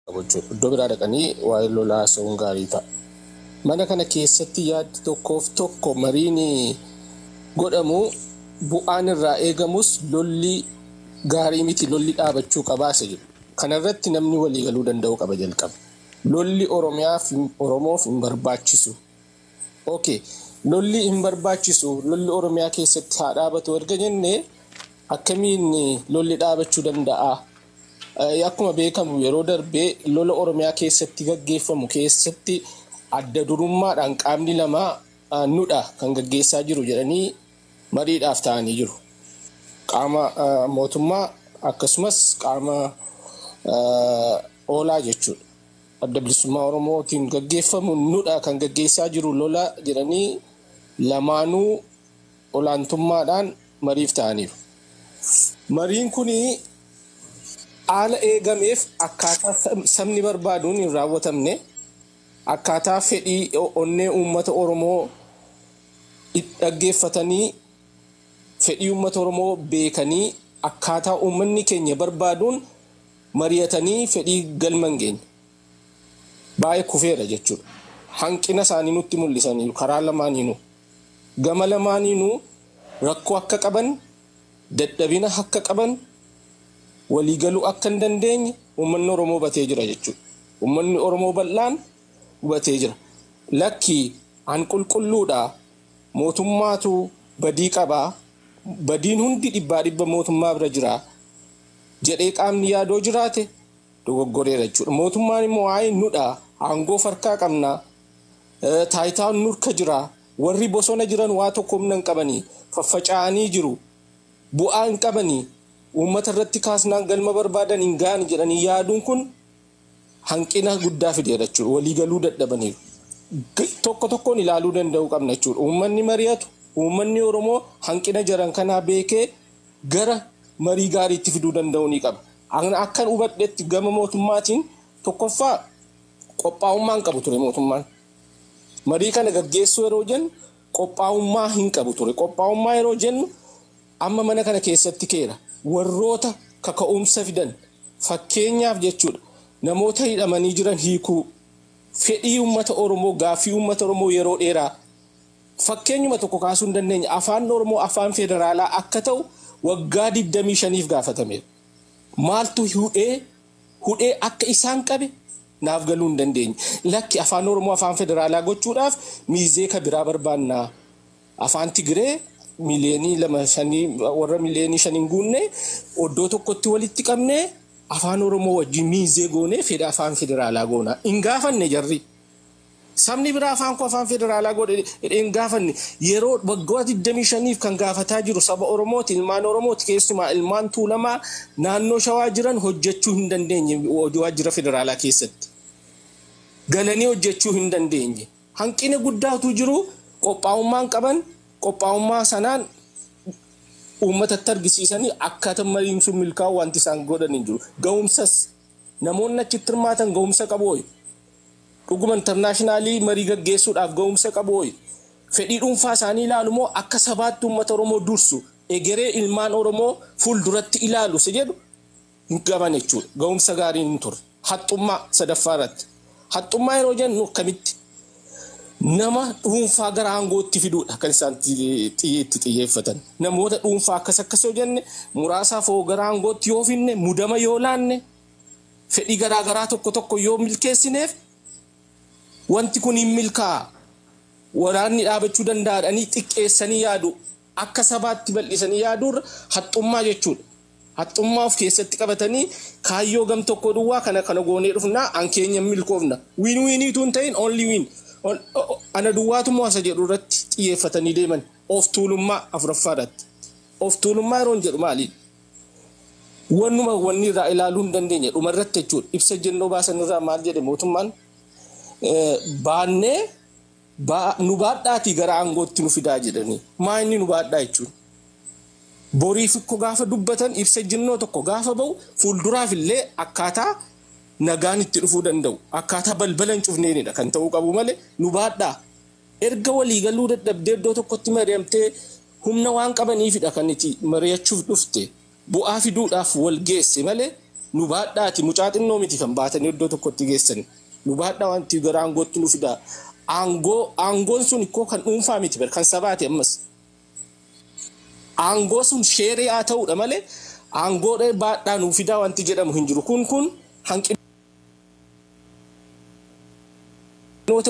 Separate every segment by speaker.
Speaker 1: Qabu. Iddoo biraa dhaqanii waa'ee lolaa haasa'uun gaarii ta'a. Mana kana keessatti yaaddi tokkoof tokko mariin godhamu, bu'aan irraa eegamus lolli gaarii miti, lolli dhaabachuu qabaasa jedhu. Kanarratti namni walii galuu danda'u qaba jalqaba. Lolli Oromiyaaf, Oromoof hin barbaachisu. Okay. Lolli hin barbaachisu, lolli Oromiyaa keessatti haa dhaabatu erga jennee, akkamiin lolli dhaabachuu danda'a? Akkuma beekamu, yeroo darbee lola Oromiyaa keessatti gaggeeffamu keessatti adda durummaadhaan qaamni lama nudha kan gaggeessaa jiru jedhanii mariidhaaf ta'anii jiru. Qaama mootummaa akkasumas qaama oolaa jechuudha. Adda Bilisummaa Oromootiin gaggeeffamu nudha kan gaggeessaa jiru lola jedhanii lamaanuu olaantummaadhaan mariif ta'aniiru. Mariin kun haala eegameef akkaataa sabni barbaaduun hin raawwatamne, akkaataa fedhii onnee uummata Oromoo dhaggeeffatanii, fedhii uummata Oromoo beekanii, akkaataa uummanni keenya barbaaduun mari'atanii fedhii galma hin geenye. Baay'ee kufeera jechuudha. Hanqina isaanii nutti mul'isaniiru karaa lamaaniinuu. Gama lamaaniinuu rakkoo akka qaban, dadhabina akka qaban, waliigaluu akka hin dandeenye uummanni Oromoo hubatee jira jechuudha. Uummanni Oromoo bal'aan hubatee jira. Lakki, an qulqulluudha, mootummaatu badii qabaa, badiin hundi dhibbaa dhibba mootummaa bira jira jedhee qaamni yaadoo jiraate dogoggoreera jechuudha. Mootummaan immoo waa'ee nudha, aangoo farkaa qabna, taayitaan nurka jira, warri bosona jiran waa tokko humna hin qabanii, faffaca'anii jiru, bu'aa hin qabanii, uummata irratti kaasnaan galma barbaadan hin ga'an jedhanii yaaduun kun hanqina guddaa fideera jechuudha. Waliigaluu dadhabaniiru. Tokko tokkoon ilaaluu danda'uu qabna jechuudha. Uummanni mari'atu, uummanni Oromoo hanqina jiran kanaa beekee gara marii gaariitti fiduu danda'uu ni qaba. Akkan hubadhetti, gama mootummaatiin tokkoffaa qophaa'ummaa hin qabu ture mootummaan. Marii kana gaggeessuu yeroo jennu qophaa'ummaa hin qabu ture. Qophaa'ummaa yeroo jennu amma mana kana keessatti keera. Warroota kaka'umsa fidan, fakkeenyaaf jechuudha, namoota hidhamanii jiran hiikuu, fedhii uummata Oromoo, gaaffii uummata Oromoo yeroo dheeraa, fakkeenyuma tokko kaasuu hin dandeenya. Afaan Oromoo afaan federaalaa akka ta'u waggaa 25f gaafatameera. Maaltu hudhee hudhee akka isaan qabe naaf galuu hin dandeenye. Lakki, afaan Oromoo afaan federaalaa gochuudhaaf miizee ka biraa barbaannaa. Afaan Tigiree miiliyoonii 2 shanii, warra miiliyoonii 5 hin guunne iddoo tokkotti walitti qabnee afaan Oromoo wajjin miizee goonee fedha afaan federaalaa goona. Hin gaafanne jarri. Sabni biraa afaan koo afaan federaalaa godhe hin gaafanne. Yeroo waggoota 25f kan gaafataa jiru saba Oromooti, ilmaan Oromooti, keessumaa ilmaan Tuulamaa naannoo Shawaa jiran hojjechuu hin dandeenye waajjira federaalaa keessatti. Galanii hojjechuu hin dandeenye. Hanqina guddaatu jiru, qophaa'ummaan qaban, qophaa'ummaa sanaan uummatatti argisiisanii akkaataa mariin sun milkaa'u wanti isaan godhan hin jiru. Ga'umsas namoonni achitti hirmaatan ga'umsa qabu hoyi. Dhuguma international marii gaggeessuudhaaf ga'umsa qabu hoyi. Fedhii dhuunfaa isaanii ilaalu moo akka sabaatti uummata Oromoo dursu, egeree ilmaan Oromoo fuulduratti ilaalu si jedhu hin qaban jechuudha. Ga'umsa gaariin hin turre. Haxxummaa sadaffaa irratti. Haxxummaa yeroo jennu akkamitti? Nama dhuunfaa gara aangootti fiduudha kan isaan itti xiyyeeffatan. Namoota dhuunfaa akkas akkas yoo jenne, muraasaaf hoo gara aangootti yoo finne, mudama yoo laanne, fedhii garaa garaa tokko tokko yoo milkeessineef, wanti kun hin milkaa'a. Waraanni dhaabachuu danda'anii xiqqeessanii yaadu. Akka sabaatti bal'isanii yaaduurra haxxummaa jechuudha. Haxxummaa of keessatti qabatanii kaayyoo gam tokko duwwaa kana kana goonee dhufnaa, an keenya milkoofna. Win winiitu hin ta'in, only win. Ana duwwaatu moo isa jedhu irratti xiyyeeffatanii deeman. Of tuulummaa afuraffaadhaatti. Of tuulummaa yeroo jedhu maali? Wannuma wanni irraa ilaaluu hin dandeenye dhumarratti jechuudha. Ibsa jennoo baasan irraa maal jedhe mootummaan? Baannee nu baadhaatii gara aangootti nu fidaa jedhanii. Maa inni nu baadhaa jechuun? Boriif ikkoo gaafa dubbatan, ibsa jennoo tokko gaafa ba'u, fuulduraaf illee akkaataa nagaan itti dhufuu danda'u, akkaataa balbala hin cufneenidha kan ta'uu qabu malee nu baadhaa. Erga waliigaluu dadhabdee iddoo tokkotti mari'amtee, humna waan qabaniifidha kan itti mari'achuuf dhufte, bu'aa fiduudhaaf wal geesse malee Nu baadhaati, mucaa xinnoo miti kan baatanii iddoo tokkotti geessan. Nu baadhaa, wanti gara aangootti nu fidaa. Aangoon sun ikkoo kan dhuunfaa miti bar, kan sabaati ammas. Aangoo sun share haa ta'uudha malee aangoo baadhaa nu fidaa wanti jedhamu hin jiru. Kun hanqinoota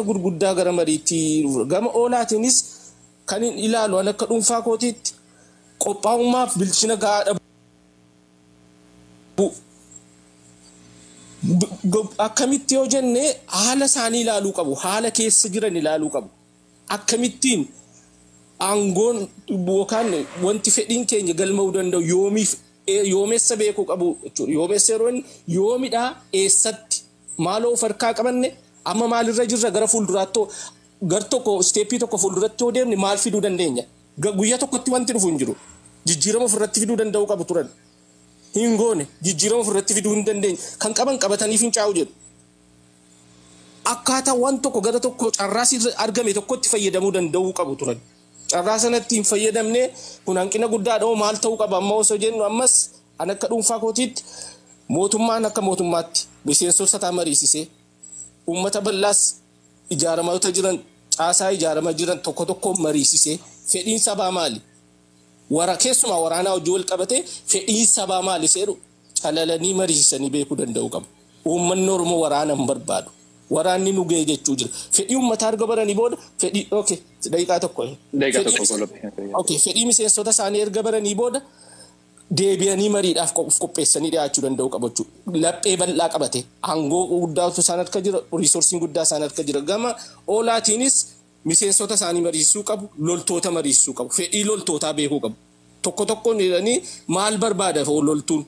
Speaker 1: gurguddaa gara mariitti gama oolaatiinis kan hin ilaalu, an akka dhuunfaa kootiitti qophaa'ummaaf bilchina gahaa dhabu. Akkamitti yoo jenne, haala isaanii ilaaluu qabu, haala keessa jiran ilaaluu qabu. Akkamittiin aangoon yookaan wanti fedhiin keenya galma'uu danda'u yoomiif yoomessa beekuu qabu jechuudha. Yoomessa yeroo inni yoomidhaa, eessatti, maaloo of harkaa qabanne, amma maalirra jirra, gara fuulduraatti gar tokko step tokko fuulduratti yoo deemne maal fiduu dandeenya? Guyyaa tokkotti wanti dhufu hin jiru. Jijjiirama ofirratti fiduu danda'uu qabu turan. Hin goone, jijjiirama ofirratti fiduu hin dandeenye. Kan qaban qabatanii fincaa'u jedhu. Akkaataa waan tokko gara tokko carraa argame tokkotti fayyadamuu danda'uu qabu turan. Carraa sanatti hin fayyadamne, kun hanqina guddaadha. Maal ta'uu qaba amma osoo jennu, ammas an akka dhuunfaa kootiitti mootummaan akka mootummaatti miseensota isaa mariisisee, uummata bal'aas ijaaramoota jiran, caasaa ijaaramaa jiran tokko tokko mariisisee, fedhiin sabaa maali? Wara keessumaa waraanaa hojii wal qabatee fedhiin sabaa maali seeru calalanii mariisisanii beekuu danda'uu qabu. Uummanni Oromoo waraana hin barbaadu. Waraanni nu ga'e jechuu jira. Fedhii uummataa erga baranii booda fedhii, okay, daqiiqaa tokko.
Speaker 2: Daqiiqaa tokko qolophi.
Speaker 1: Okay, fedhii miseensota isaanii erga baranii booda deebi'anii mariidhaaf of qopheessanii dhiyaachuu danda'u qabu jechuudha. Laphee bal'aa qabate, aangoo guddaatu isaan harka jira, resourceiin guddaa isaan harka jira. Gama oolaatiinis miseensota isaanii mariisisuu qabu, loltoota mariisisuu qabu, fedhii loltootaa beekuu qabu. Tokko tokkoon jedhanii maal barbaada loltuun,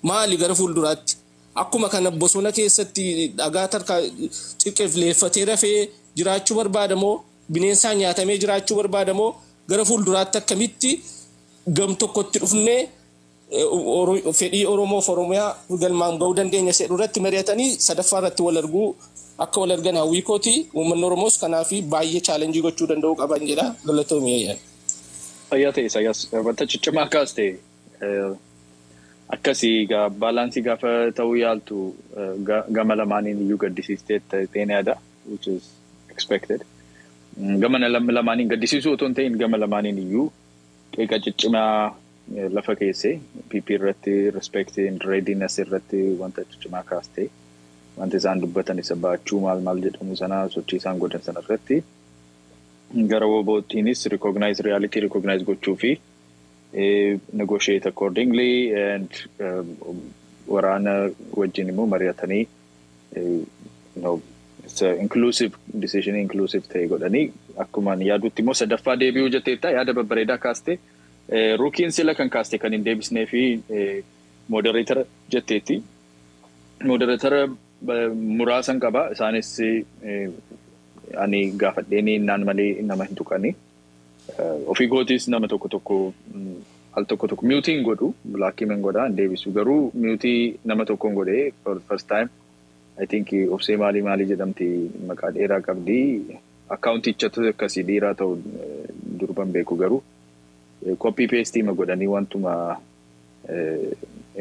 Speaker 1: maali gara fuulduraatti? Akkuma kana bosona keessatti dhagaa tarkaa ciqeeffatee rafee jiraachuu barbaada moo, bineensaan nyaatamee jiraachuu barbaada moo, gara fuulduraatti akkamitti gam tokkotti dhufnee fedhii Oromoof Oromiyaa galmaan gahuu dandeenya jedhu irratti mari'atanii sadaffaa irratti wal arguu, akka wal argan hawwii kooti. Uummanni Oromoos kanaaf baay'ee challenge gochuu danda'uu qaban jedha. Galatoomii.
Speaker 2: Fayyaa ta'e, Isaayyaas, wanta ciccimaa akkas ta'e akkasii balance gaafa ta'uu yaaltu gama lamaaniin iyyuu gaddisiistee ta'een yaada, which is expected. Gama lamaaniin gaddisiisuu otoo hin ta'in, gama lamaaniin iyyuu qeeqa ciccimaa lafa keessee, PP irratti respect and readiness irratti wanta ciccimaa kaastee, wanta isaan dubbatan isa baachuu maal maal jedhamu sana, sochii isaan godhan sana irratti, gara WBOtiinis recognize reality, recognize gochuu fi negotiate accordingly and waraana wajjin immoo mari'atanii inclusive decision, inclusive ta'e godhanii, akkuma yaadutti immoo sadaffaa deebi'uu jetteetta. Yaada babbareedaa kaaste. Ruukiin sila kan kaaste kan hin deebisnee fi moderator jetteetti. Moderator muraasan qaba. Isaanis ani gaafadheenii naan malee nama hin tuqani. Ofii gootis nama tokko tokko al tokko tokko mute godhu, block hin godha, hin deebisu. Garuu mute nama tokkoon godhee for the first time, I think Obsee maalii maalii jedhamti, maqaa dheeraa qabdi. Accountichatu akkasii dhiiraa ta'u durban beeku, garuu copy paste ma godhanii wantuma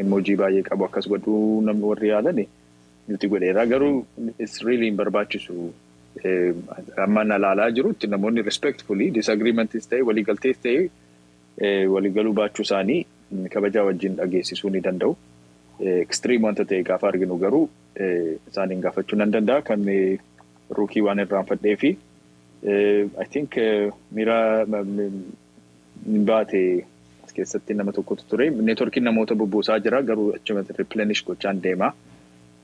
Speaker 2: emoji baay'ee qabu akkas godhuu namni warri yaalan nuti godheera, garuu it's really hin barbaachisu. Amma na laalaa jirutti namoonni respectfully disagreementis ta'e, waliigaltees ta'e, waliigaluu baachuu isaanii kabajaa wajjin dhageessisuu ni danda'u. Extreme wanta ta'e gaafa arginu garuu isaaniin gaafachuu nan danda'a. Kan ruukii waan irraanfadhee fi I think miira baate as keessatti nama tokkotu ture. Networkiin namoota bubbuusaa jira, garuu achumatti replenish gochaan deema.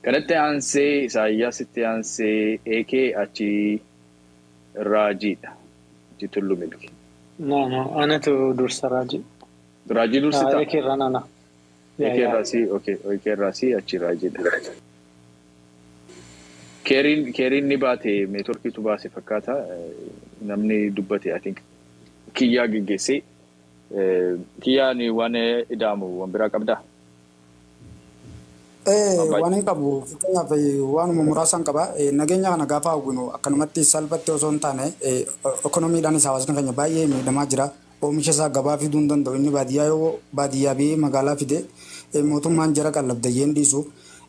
Speaker 2: Kanatti aansee Isaayyaasitti aansee AK, achi Raajiidha. Achi Tullu Milki.
Speaker 3: No, no, anatu dursa, Raajii.
Speaker 2: Raajii dursitaa?
Speaker 3: AK irraa nana.
Speaker 2: AK irraa si, okay, AK irraa si, achi Raajiidha. Keeriin ni baate, networkiitu baase fakkaata. Namni dubbate, I think kiyyaa geggeessee. Kiyyaan waan ida'amu waan biraa qabdaa?
Speaker 4: Waan hin qabu, fakkeenyaaf waanuma muraasaan qaba. Nageenya kana gaafa hawwinu akkanumatti salphatti osoo hin taane, ekonomiidhaanis hawaasni keenya baay'ee miidhamaa jira. Oomisha isaa gabaa fiduu hin danda'u. Inni baadiyyaa yoo baadiyyaa biyee magaalaa fide mootummaan jara qallabdayyeen dhiisu.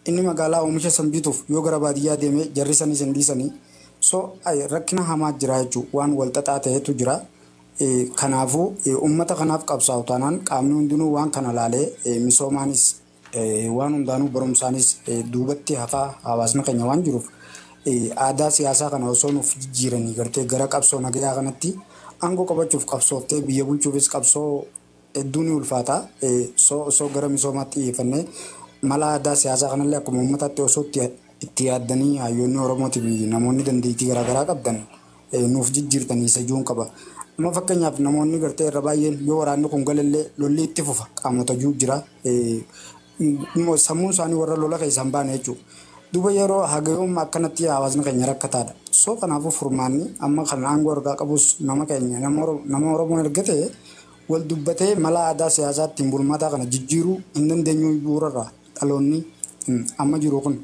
Speaker 4: Inni magaalaa oomisha san bituuf yoo gara baadiyyaa deemee jarri sanis hin dhiisanii. So rakkina hamaa jira jechuudha, waan wal xaxaa ta'etu jira. Kanaafuu uummata kanaaf qabsaa'u taanaan qaamni hundinuu waan kana laalee misoomaanis waan hundaanuu barumsaanis duubatti hafaa hawaasni keenya waan jiruuf, aadaa siyaasaa kana osoo nuuf jijjiiranii gartee gara qabsoo nagayaa kanatti aangoo qabachuuf qabsooftee biyya bulchuufis qabsoo hedduu ni ulfaata. Osoo gara misoomaatti xiyyeeffannee mala aadaa siyaasaa kanallee akkuma uummataatti osoo itti yaaddanii hayyoonni Oromootii fi namoonni dandeettii garaagaraa qabdan nuuf jijjiirtanii isa juun qaba. Amma fakkeenyaaf namoonni gartee irra baay'een yoo waraanni kun galallee lolli itti fufa qaamota juu jira. Sammuun isaanii warra lola keessaa hin baane jechuudha. Duuba yeroo hagayooma akkanatti hawaasni keenya rakkataadha. So kanaafuu furmaanni amma kan aangoo argaa qabus nama keenya nama Oromoo erga ta'e wal dubbatee mala aadaa siyaasaa ittiin bulmaataa kana jijjiiruu hin dandeenyu bu'uurarraa dhaloonni amma jiru kun.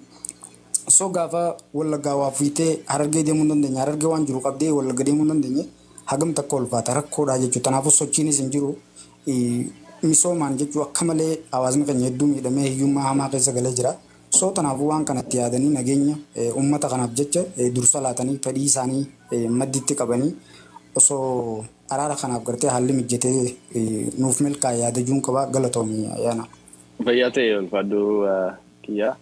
Speaker 4: So gaafa Wallaggaa waa fiitee Harargee deemuu hin dandeenye, Harargee waan jiru qabdee Wallagga deemuu hin dandeenye, hagam takka ulfaata rakkoodha jechuudha. Kanaafuu sochiinis hin jiru. Misoomaan jechuun akka malee hawaasni keenya hedduu miidhamee hiyyummaa hamaa keessa galee jira. So kanaafuu waan kanatti yaadanii nageenya uummata kanaaf jecha dursa laatanii fedhii isaanii madditti qabanii osoo araara kanaaf gartee haalli mijatee nuuf milkaa'e yaada juun qaba. Galatoomii, ayyaana.
Speaker 2: Fayyaa ta'e, ulfaadhuu kiyyaa.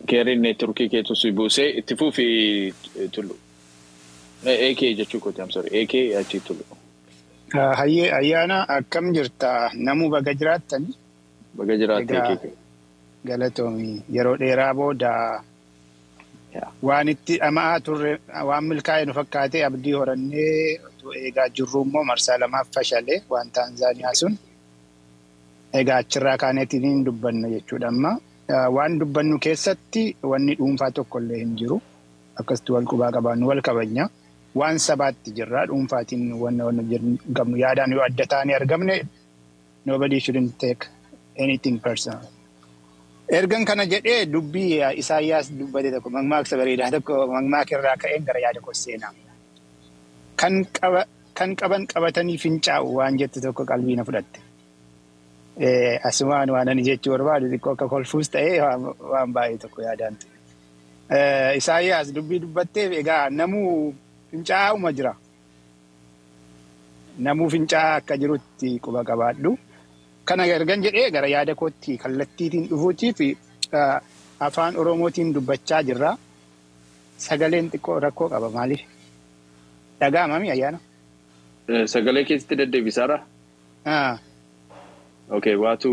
Speaker 2: Keeriin neetworkii keetu si buusee itti fuufii, Tullu. AK jechuu kooti, I'm sorry. AK achi Tullu.
Speaker 5: Hayyee, ayyaana, akkam jirta? Namuu baga jiraattani.
Speaker 2: Baga jiraatte, AK.
Speaker 5: Galatoomii, yeroo dheeraa booda waan itti dhama'aa turre waan milkaa'e nu fakkaatee abdii horannee otoo eegaa jirru immoo marsaa lamaaf fashalee waan Taanzaaniyaa sun. Egaa achirraa kaaneetiin hin dubbanna jechuudha amma. Waan dubbannu keessatti wanni dhuunfaa tokko illee hin jiru. Akkasitti wal qubaa qabaannu wal kabajna. Waan sabaatti jirra, dhuunfaatiin wanna qabnu yaadaan yoo adda taanee argamne nobody shouldn't take anything personal. Ergan kana jedhee dubbii Isaayyaas dubbate tokko, mammaaksa bareedaa tokko, mammaaka irraa ka'een gara yaada koo seenaa. Kan qaban qabatanii fincaa'u waan jettu tokko qalbii na fudhatte. Asumaan waan ani jechuu barbaadu xiqqoo akka kolfuus ta'ee waan baay'ee tokko yaadaan ture. Isaayyaas dubbii dubbatteef egaa namuu fincaa'uma jira. Namuu fincaa'aa akka jirutti quba qabaadhu. Kana ergan jedhee gara yaada kootti kallattiitiin dhufuutiif afaan Oromootiin dubbachaa jirra. Sagaleen xiqqoo rakkoo qaba, maaliif? Dhaga'amami, ayyaana?
Speaker 2: Sagalee keessatti deddeebisaara? Okay, waatu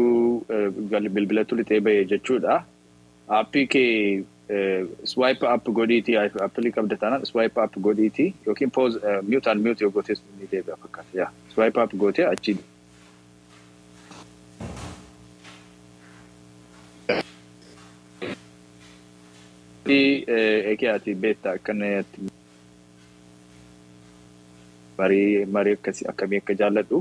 Speaker 2: bilbilatu lixee bahee jechuudha. Aappii kee swipe up godhiitii, appilii qabda taanaan swipe up godhiitii yookiin pause, mute and mute yoo gootes ni deebi'a fakkaata. Yaa, swipe up gootee achi eekee ati beektaa akkanatti marii marii akkasii akkamii akka jaalladhu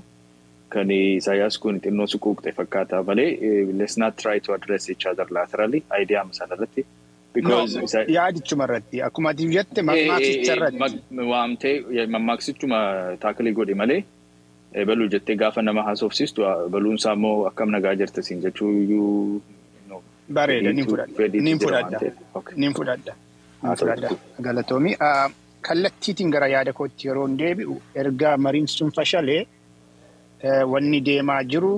Speaker 2: kan Isaayyaas kun xinnoo suquuqxe fakkaata malee let's not try to address each other laterally idea sana irratti.
Speaker 5: Because yaadichuma irratti akkuma ati jette mammaaksicha irratti.
Speaker 2: Waamtee mammaaksichuma tackle godhi malee baluu jettee gaafa nama haasofsiistu baluunsaa immoo akkam nagaa jirta siin jechuu iyyuu.
Speaker 5: Bareeda, ni fudhadha. Ni fudhadha. Ni fudhadha. Ni fudhadha. Galatoomii. Kallattiitiin gara yaada kootti yeroo deebi'u, erga mariin sun fashalee wanni deemaa jiru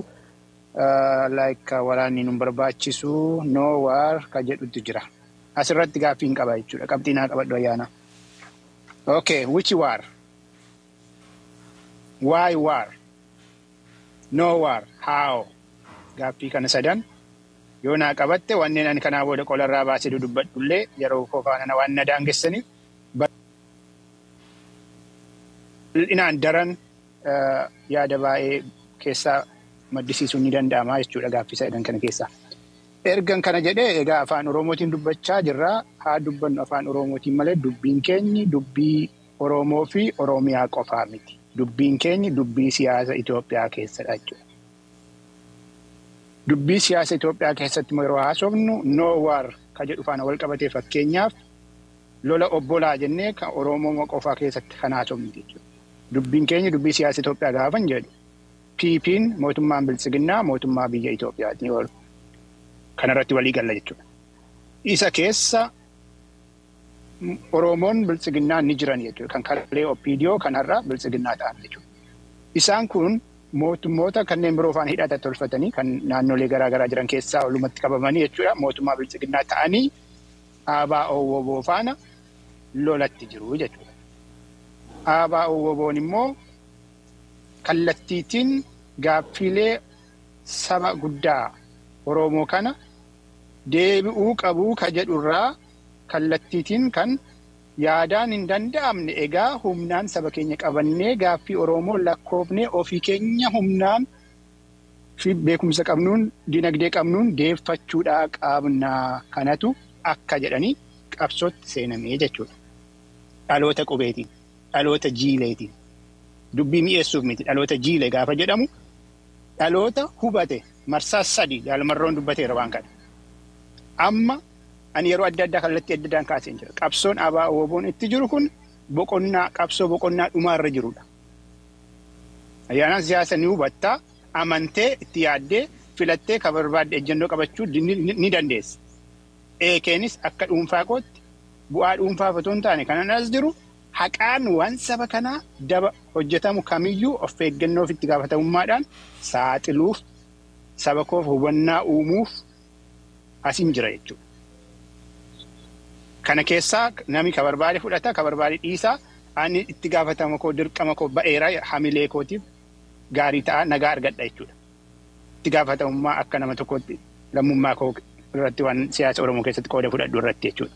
Speaker 5: like waraanni nu barbaachisu, no war ka jedhutu jira. Asirratti gaaffii hin qaba jechuudha. Qabxii naa qabadhu, ayyaana. Okay, which war? Why war? No war. How? Gaaffii kana sadan yoo naa qabatte wanneen ani kanaa booda qolarraa baasee dudubbadhullee yeroo koo faana waan na daangessaniif bal'inaan daran yaada baay'ee keessaa maddisiisuun ni danda'ama jechuudha gaaffii sadan kana keessaa. Ergan kana jedhee, egaa afaan Oromootiin dubbachaa jirra. Haa dubbannu afaan Oromootiin malee dubbiin keenyi dubbii Oromoo fi Oromiyaa qofaa miti. Dubbiin keenyi dubbii siyaasa Itoophiyaa keessadha jechuudha. Dubbii siyaasa Itoophiyaa keessatti immoo yeroo haasofnu no war ka jedhu faana wal qabatee, fakkeenyaaf lola obbolaa jennee kan Oromoo qofaa keessatti kan haasofnu jechuudha. Dubbiin keenya dubbii siyaasa Itoophiyaa gaafan jedhu PP'n mootummaan biltsiginnaa mootummaa biyya Itoophiyaati. Kanarratti walii galla jechuudha. Isa keessa Oromoon biltsiginnaa ni jiran jechuudha. Kan kalee OPDO kanarra biltsiginnaa ta'an jechuudha. Isaan kun mootummoota kanneen biroo faana hidhata tolfatanii kan naannolee garaagaraa jiran keessaa walumatti qabamanii jechuudha. Mootummaa biltsiginnaa ta'anii ABO WBO faana lolatti jiru jechuudha. ABO WBO'n immoo kallattiitiin gaaffilee saba guddaa Oromoo kana deebi'uu qabuu ka jedhurraa kallattiitiin kan yaadaan hin danda'amne egaa humnaan saba keenya qabannee gaaffii Oromoo lakkoofnee ofii keenya humnaan fi beekumsa qabnuun dinagdee qabnuun deeffachuudhaa qabnaa kanatu akka jedhanii qabsootti seenamee jechuudha. Dhaloota qubeetiin, dhaloota jiileetiin. Dubbii mi'eessuuf miti dhaloota jiilee gaafa jedhamu dhaloota hubate marsaa 3 jaalmarroon dubbateera waan kana. Amma ani yeroo adda addaa kallattii adda addaan kaasee jira. Qabsoon ABO WBO'n itti jiru kun boqonnaa qabsoo boqonnaa dhumaarra jirudha. Ayyaanaan siyaasa ni hubattaa amantee itti yaaddee filattee kan barbaadde ejjennoo qabachuu ni dandeessa. Eekeenis akka dhuunfaa kootti bu'aa dhuunfaaf otoo hin taane kanan as jiru haqaan waan saba kanaa daba hojjetamu kamiyyuu of eeggannoof itti gaafatamummaadhaan saaxiluuf saba koof hubannaa uumuuf asin jira jechuudha. Kana keessaa namni ka barbaade fudhata, ka barbaade dhiisaa, ani itti gaafatama koo dirqama koo ba'eera hamilee kootiif gaarii ta'a nagaa argadha jechuudha. Itti gaafatamummaa akka nama tokkootti lammummaa koo irratti waan siyaasa Oromoo keessatti qooda fudhadhu irratti jechuudha.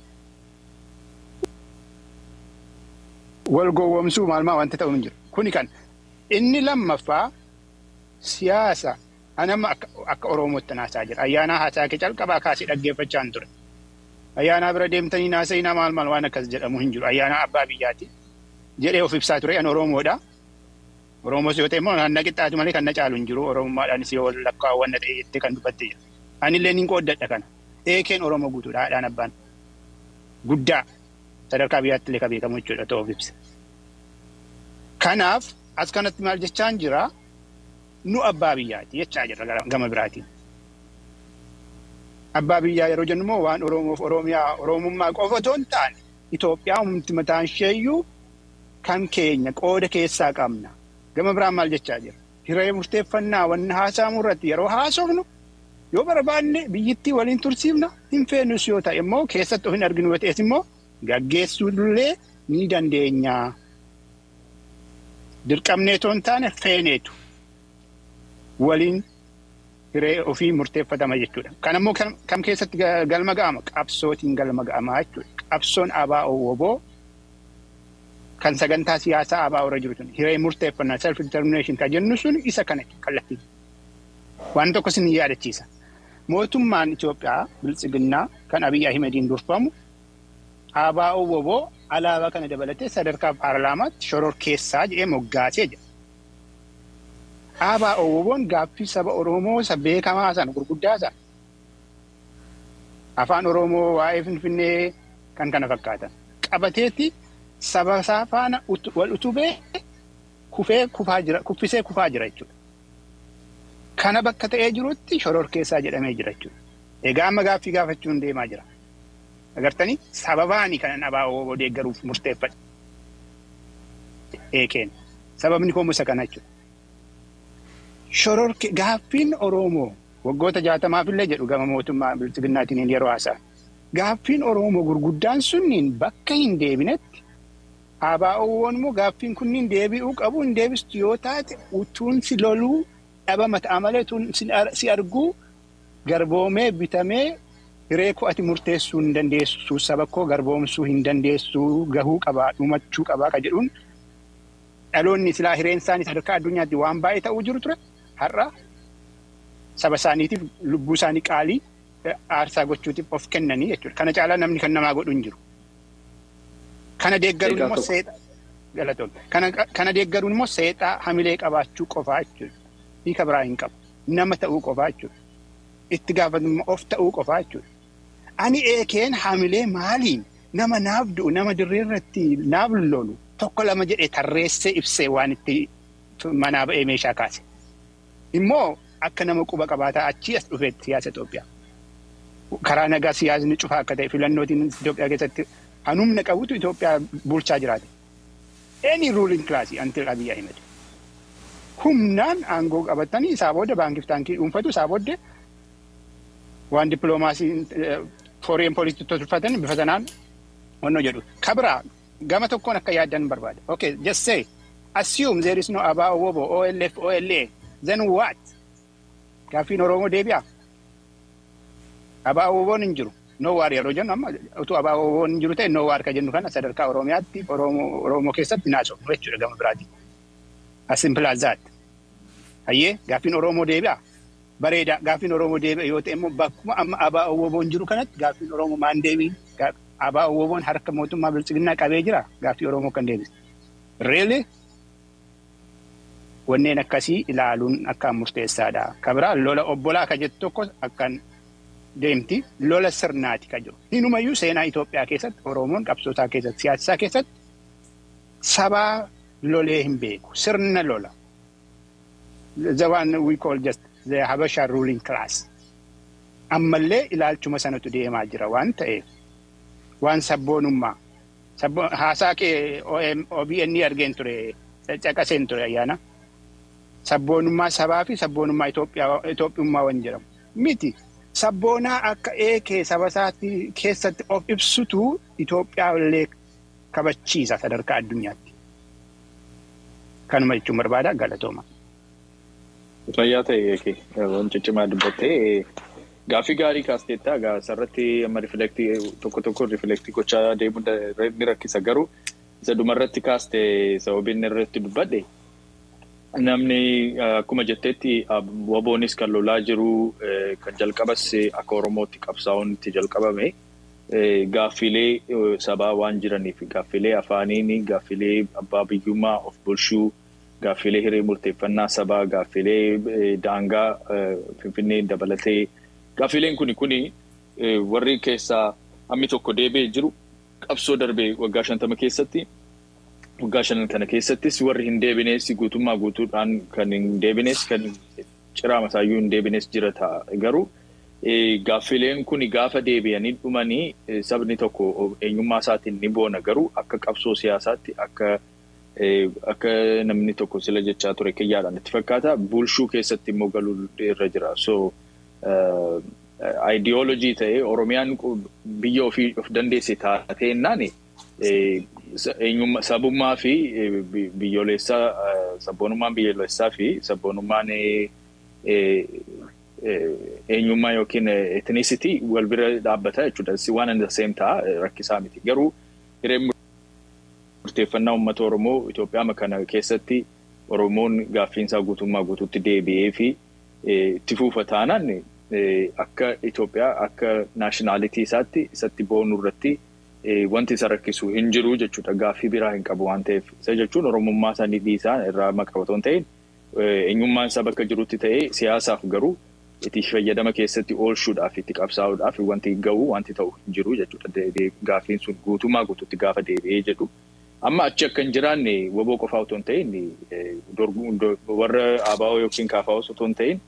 Speaker 5: Wal gowwoomsuu maal maa wanta ta'u hin jiru. Kuni kan inni lammaffaa siyaasa anama akka Oromootti naasaa jira. Ayyaanaa haasaa kee calqabaa kaasee dhaggeeffachaa hin ture. Ayyaanaa bira deemtanii naasa'inaa maal maal waan akkas jedhamu hin jiru. Ayyaanaa abbaa biyyaati jedhee of ibsaa ture. Ani Oromoodha. Oromoos yoo ta'e immoo kan na qixxaatu malee kan na caalu hin jiru. Oromummaadhaanis yoo lakkaawwanna ta'e jettee kan dubbatte jira. Anillee nin qooddadha kana. Eekeen Oromoo guutuudha haadhaan abbaan. Guddaa sadarkaa biyyaatti illee kan beekamu jechuudha ta'uu of ibsa. Kanaaf as kanatti maal jechaan jira nu abbaa biyyaati jechaa jirra gama biraatiin. Abbaa biyyaa yeroo jennu immoo waan Oromoof Oromiyaa Oromummaa qofa otoo hin taane Itoophiyaa humti mataan isheeyyuu kan keenya qooda keessaa qabna. Gama biraan maal jechaa jira? Hiree murteeffannaa wanna haasa'amu irratti yeroo haasofnu yoo barbaanne biyyittii waliin tursiifna hin feenus yoo ta'e immoo keessatti of hin arginu yoo ta'es immoo gaggeessuullee ni dandeenya. Dirqamnee otoo hin taane feeneetu waliin hiree ofii murteeffatama jechuudha. Kan ammoo kam keessatti galma ga'ama? Qabsootiin galma ga'ama jechuudha. Qabsoon ABO WBO kan sagantaa siyaasaa ABO irra jiru sun hiree murteeffannaa self determination kan jennu sun isa kana kallattii. Waan tokko isin yaadachiisa. Mootummaan Itoophiyaa biltsiginnaa kan Abiyyi Ahimadiin durfamu ABO WBO alaabaa kana dabalatee sadarkaa paarlaamaatti shororkeessaa jedhee moggaasee jira. ABO WBO'n gaaffii saba Oromoo isa beekamaa sana gurguddaa sana afaan Oromoo waa'ee Finfinnee kan kana fakkaatan qabateetti saba isaa faana wal utubee kuffisee kufaa jira jechuudha. Kana bakka ta'ee jirutti shororkeessaa jedhamee jira jechuudha. Egaa amma gaaffii gaafachuun deemaa jira. Agartanii sababaani kanan ABO WBO deeggaruuf murteeffadhe. Eekeen sababni koo isa kana jechuudha. Shororke gaaffiin Oromoo waggoota 60 illee jedhu gama mootummaa biltsiginnaatiin yeroo haasa'a. Gaaffiin Oromoo gurguddaan sunniin bakka hin deebinetti ABO'n immoo gaaffiin kunniin deebi'uu qabu hin deebistu yoo taate utuun si loluu dhabama ta'a malee utuun si arguu garboomee bitamee hiree koo ati murteessuu hin dandeessu saba koo garboomsuu hin dandeessu gahuu qabaa dhumachuu qabaa ka jedhuun dhaloonni silaa hireen isaanii sadarkaa addunyaatti waan baay'ee ta'uu jiru ture har'a saba isaaniitiif lubbuu isaanii qaalii aarsaa gochuutiif of kennanii jechuudha. Kana caalaa namni kan namaa godhu hin jiru. Kana deeggaruun immoo seexaa galatoomne. Kana deeggaruun immoo seexaa hamilee qabaachuu qofaa jechuudha. Hiika biraa hin qabu. Nama ta'uu qofaa jechuudha. Itti gaafatamummaa of ta'uu qofaa jechuudha. Ani eekeen hamilee maaliin nama naaf du'u nama dirree irratti naaf lolu tokko lama jedhee tarreessee ibsee waan itti manaa ba'ee meeshaa kaase. Immoo akka nama quba qabaataa achii as dhufeetti siyaasa Itoophiyaa. Karaa nagaa siyaasni cufaa akka ta'e filannootiin Itoophiyaa keessatti hanumna qabutu Itoophiyaa bulchaa jiraate. Any ruling class until Abiy Ahmed. Humnaan aangoo qabatanii isaa booda baankiif taankii dhuunfatu, isaa booddee waan dippiloomaasii foreign policy tolfatan bifa sanaan wannoo jedhu. Kabira gama tokkoon akka yaaddan barbaada. Okay, just say, assume there is no ABO, WOBO, OLF, OLA. Then what? Gaaffiin Oromoo deebi'a. ABO WOBOon hin jiru. No war yeroo jennu amma utuu ABO WOBOon hin jiru ta'e no war ka jennu kana sadarkaa Oromiyaatti Oromoo keessatti naasofnu jechuudha gama biraati. As simple as that. Hayyee, gaaffiin Oromoo deebi'a. Bareeda, gaaffiin Oromoo deebi'a yoo ta'e immoo bakkuma amma ABO WOBOon jiru kanatti gaaffiin Oromoo maan deebiin? ABO WOBOon harka mootummaa bilchiginnaa qabee jira gaaffii Oromoo kan deebise. Really? Wanneen akkasii ilaaluun akkaan murteessaadha. Kabiraa lola obbolaa ka jettu tokko akkaan deemti, lola sirnaati ka jiru. Hinumayyuu seenaa Itoophiyaa keessatti Oromoon qabsootaa keessatti siyaasaa keessatti sabaa lolee hin beeku. Sirna lola. The one we call just the Habasha ruling class. Ammallee ilaalchuma sanatu deemaa jira waan ta'eef waan sabboonummaa. Haasaa kee OBN argeen ture, caqaseen ture, ayyaana. Sabboonummaa sabaa fi sabboonummaa Itoophiyummaa waan jedhamu. Miti. Sabboonaa akka eekee saba isaatti keessatti of ibsutu Itoophiyaa illee kabachiisa sadarkaa addunyaatti. Kanuma jechuun barbaada, galatooma.
Speaker 2: Fayyaa ta'e eekee, waan ciccimaa dubbattee, gaaffii gaarii kaasteetta. Asirratti amma reflect tokko tokko reflect gochaa deemuu ni rakkisa, garuu isa dhumarratti kaaste sababiin irratti dubbadhe namni akkuma jetteetti WBOnis kan lolaa jiru, kan jalqabas akka Oromootti qabsaa'uun itti jalqabame gaaffilee sabaa waan jiraniif, gaaffilee afaaniin, gaaffilee abbaa biyyummaa of bulchuu, gaaffilee hiree murteeffannaa sabaa, gaaffilee daangaa Finfinnee dabalatee, gaaffileen kuni warri keessaa hammi tokko deebi'ee jiru qabsoo darbee waggaa 50 keessatti, waggaa 5 kana keessattis warri hin deebines, guutummaa guutuudhaan kan hin deebines, kan ciraa masaayyuu hin deebines jira ta'a. Garuu gaaffileen kuni gaafa deebi'anii dhumanii sabni tokko eenyummaa isaatiin ni boona, garuu akka qabsoo siyaasaatti akka namni tokko sila jechaa ture kiyyaadhaan itti fakkaata bulchuu keessatti immoo galuu irra jira. So ideology ta'ee Oromiyaan biyya ofii of dandeesse taatee naani eenyummaa sabummaa fi biyyoolessaa, sabboonummaan biyyoolessaa fi sabboonummaan eenyummaa yookiin ethnicity wal bira dhaabbata jechuudha. One and the same ta'a, rakkisaa miti. Garuu hireen murteeffannaa uummata Oromoo Itoophiyaa kana keessatti Oromoon gaaffiinsaa guutummaa guutuutti deebi'ee fi itti fuufa taanaan akka Itoophiyaa akka nationality isaatti isatti boonuu irratti wanti isa rakkisu hin jiru jechuudha. Gaaffii biraa hin qabu waan ta'eef. Isa jechuun Oromummaa isaanii dhiisaa irraa maqaa otoo hin ta'in eenyummaan isaa bakka jirutti ta'ee siyaasaaf garuu itti fayyadama keessatti oolchuudhaaf itti qabsaa'uudhaaf wanti ga'u wanti ta'u hin jiru jechuudha. Gaaffiin sun guutummaa guutuutti gaafa deebi'ee jedhu. Amma achi akka hin jiraanne WBO qofaa otoo hin ta'in, warra ABO yookiin KFO otoo hin ta'in,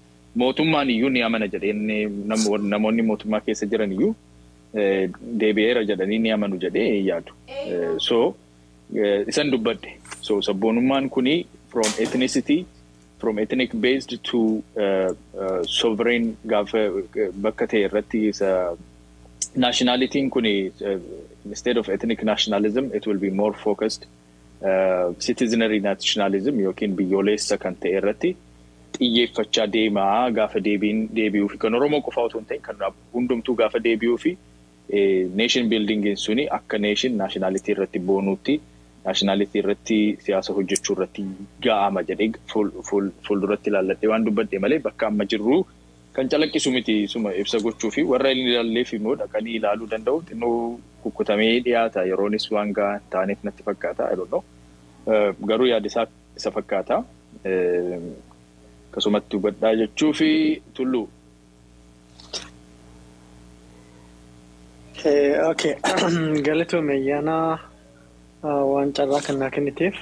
Speaker 2: mootummaan iyyuu ni amana jedheen, namoonni mootummaa keessa jiran iyyuu deebi'eera jedhanii ni amanu jedhee yaadu. So isan dubbadhe. So sabboonummaan kuni from ethnicity, from ethnic based to sovereign gaafa bakka ta'e irratti isa nationalityin kuni instead of ethnic nationalism it will be more focused citizenry nationalism yookiin biyyoolessa kan ta'e irratti xiyyeeffachaa deemaa gaafa deebiin deebi'uu fi kan Oromoo qofaa otoo hin ta'in kan hundumtuu gaafa deebi'uu fi nation building suni akka nation nationality irratti boonuutti, nationality irratti siyaasa hojjechuu irratti ga'ama jedhee fuulduratti ilaalladhee waan dubbadhe malee bakka amma jirru kan calaqqisu miti. Suma ibsa gochuu fi warra inni ilaalleef immoo dhaqanii ilaaluu danda'u, xinnoo kukkutamee dhiyaata, yeroonis waan gahaa taaneef natti fakkaata. I don't know. Garuu yaada isaa isa fakkaata. Akkasumatti hubadhaa jechuu fi tulluu.
Speaker 3: Okay, galatoome ayyaanaa waan carraa kan naa kenniteef.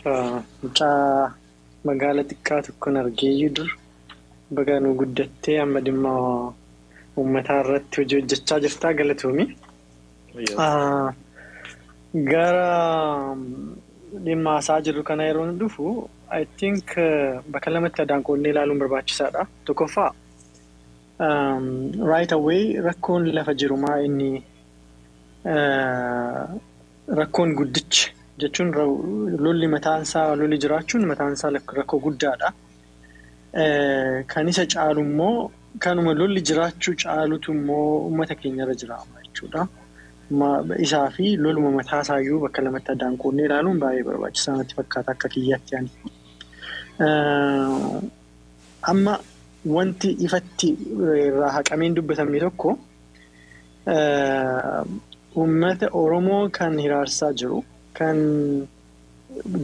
Speaker 3: Mucaa magaala xiqqaa tokkoon argeeyyuu dur Baga nu guddattee amma dhimma uummataa irratti hojii hojjechaa jirtaa galatoomi. Gara dhimma haasaa jirru kana yeroo nu dhufu I think bakka lamatti addaan qoodnee ilaaluun barbaachisaadha. Tokkoffaa right away rakkoon lafa jiru maa inni rakkoon guddichi jechuun lolli mataansaa lolli jiraachuun mataansaa rakkoo guddaadha. Kan isa caalu immoo kanuma lolli jiraachuu caalutu immoo uummata keenyarra jira jechuudha. Isaa fi loluma mataasaayyuu bakka lamatti addaan qoodnee ilaaluun baay'ee barbaachisaa natti fakkaata akka kiyyaatti ani. Amma wanti ifatti irraa haqameen dubbatamne tokko uummata Oromoo kan hiraarsaa jiru kan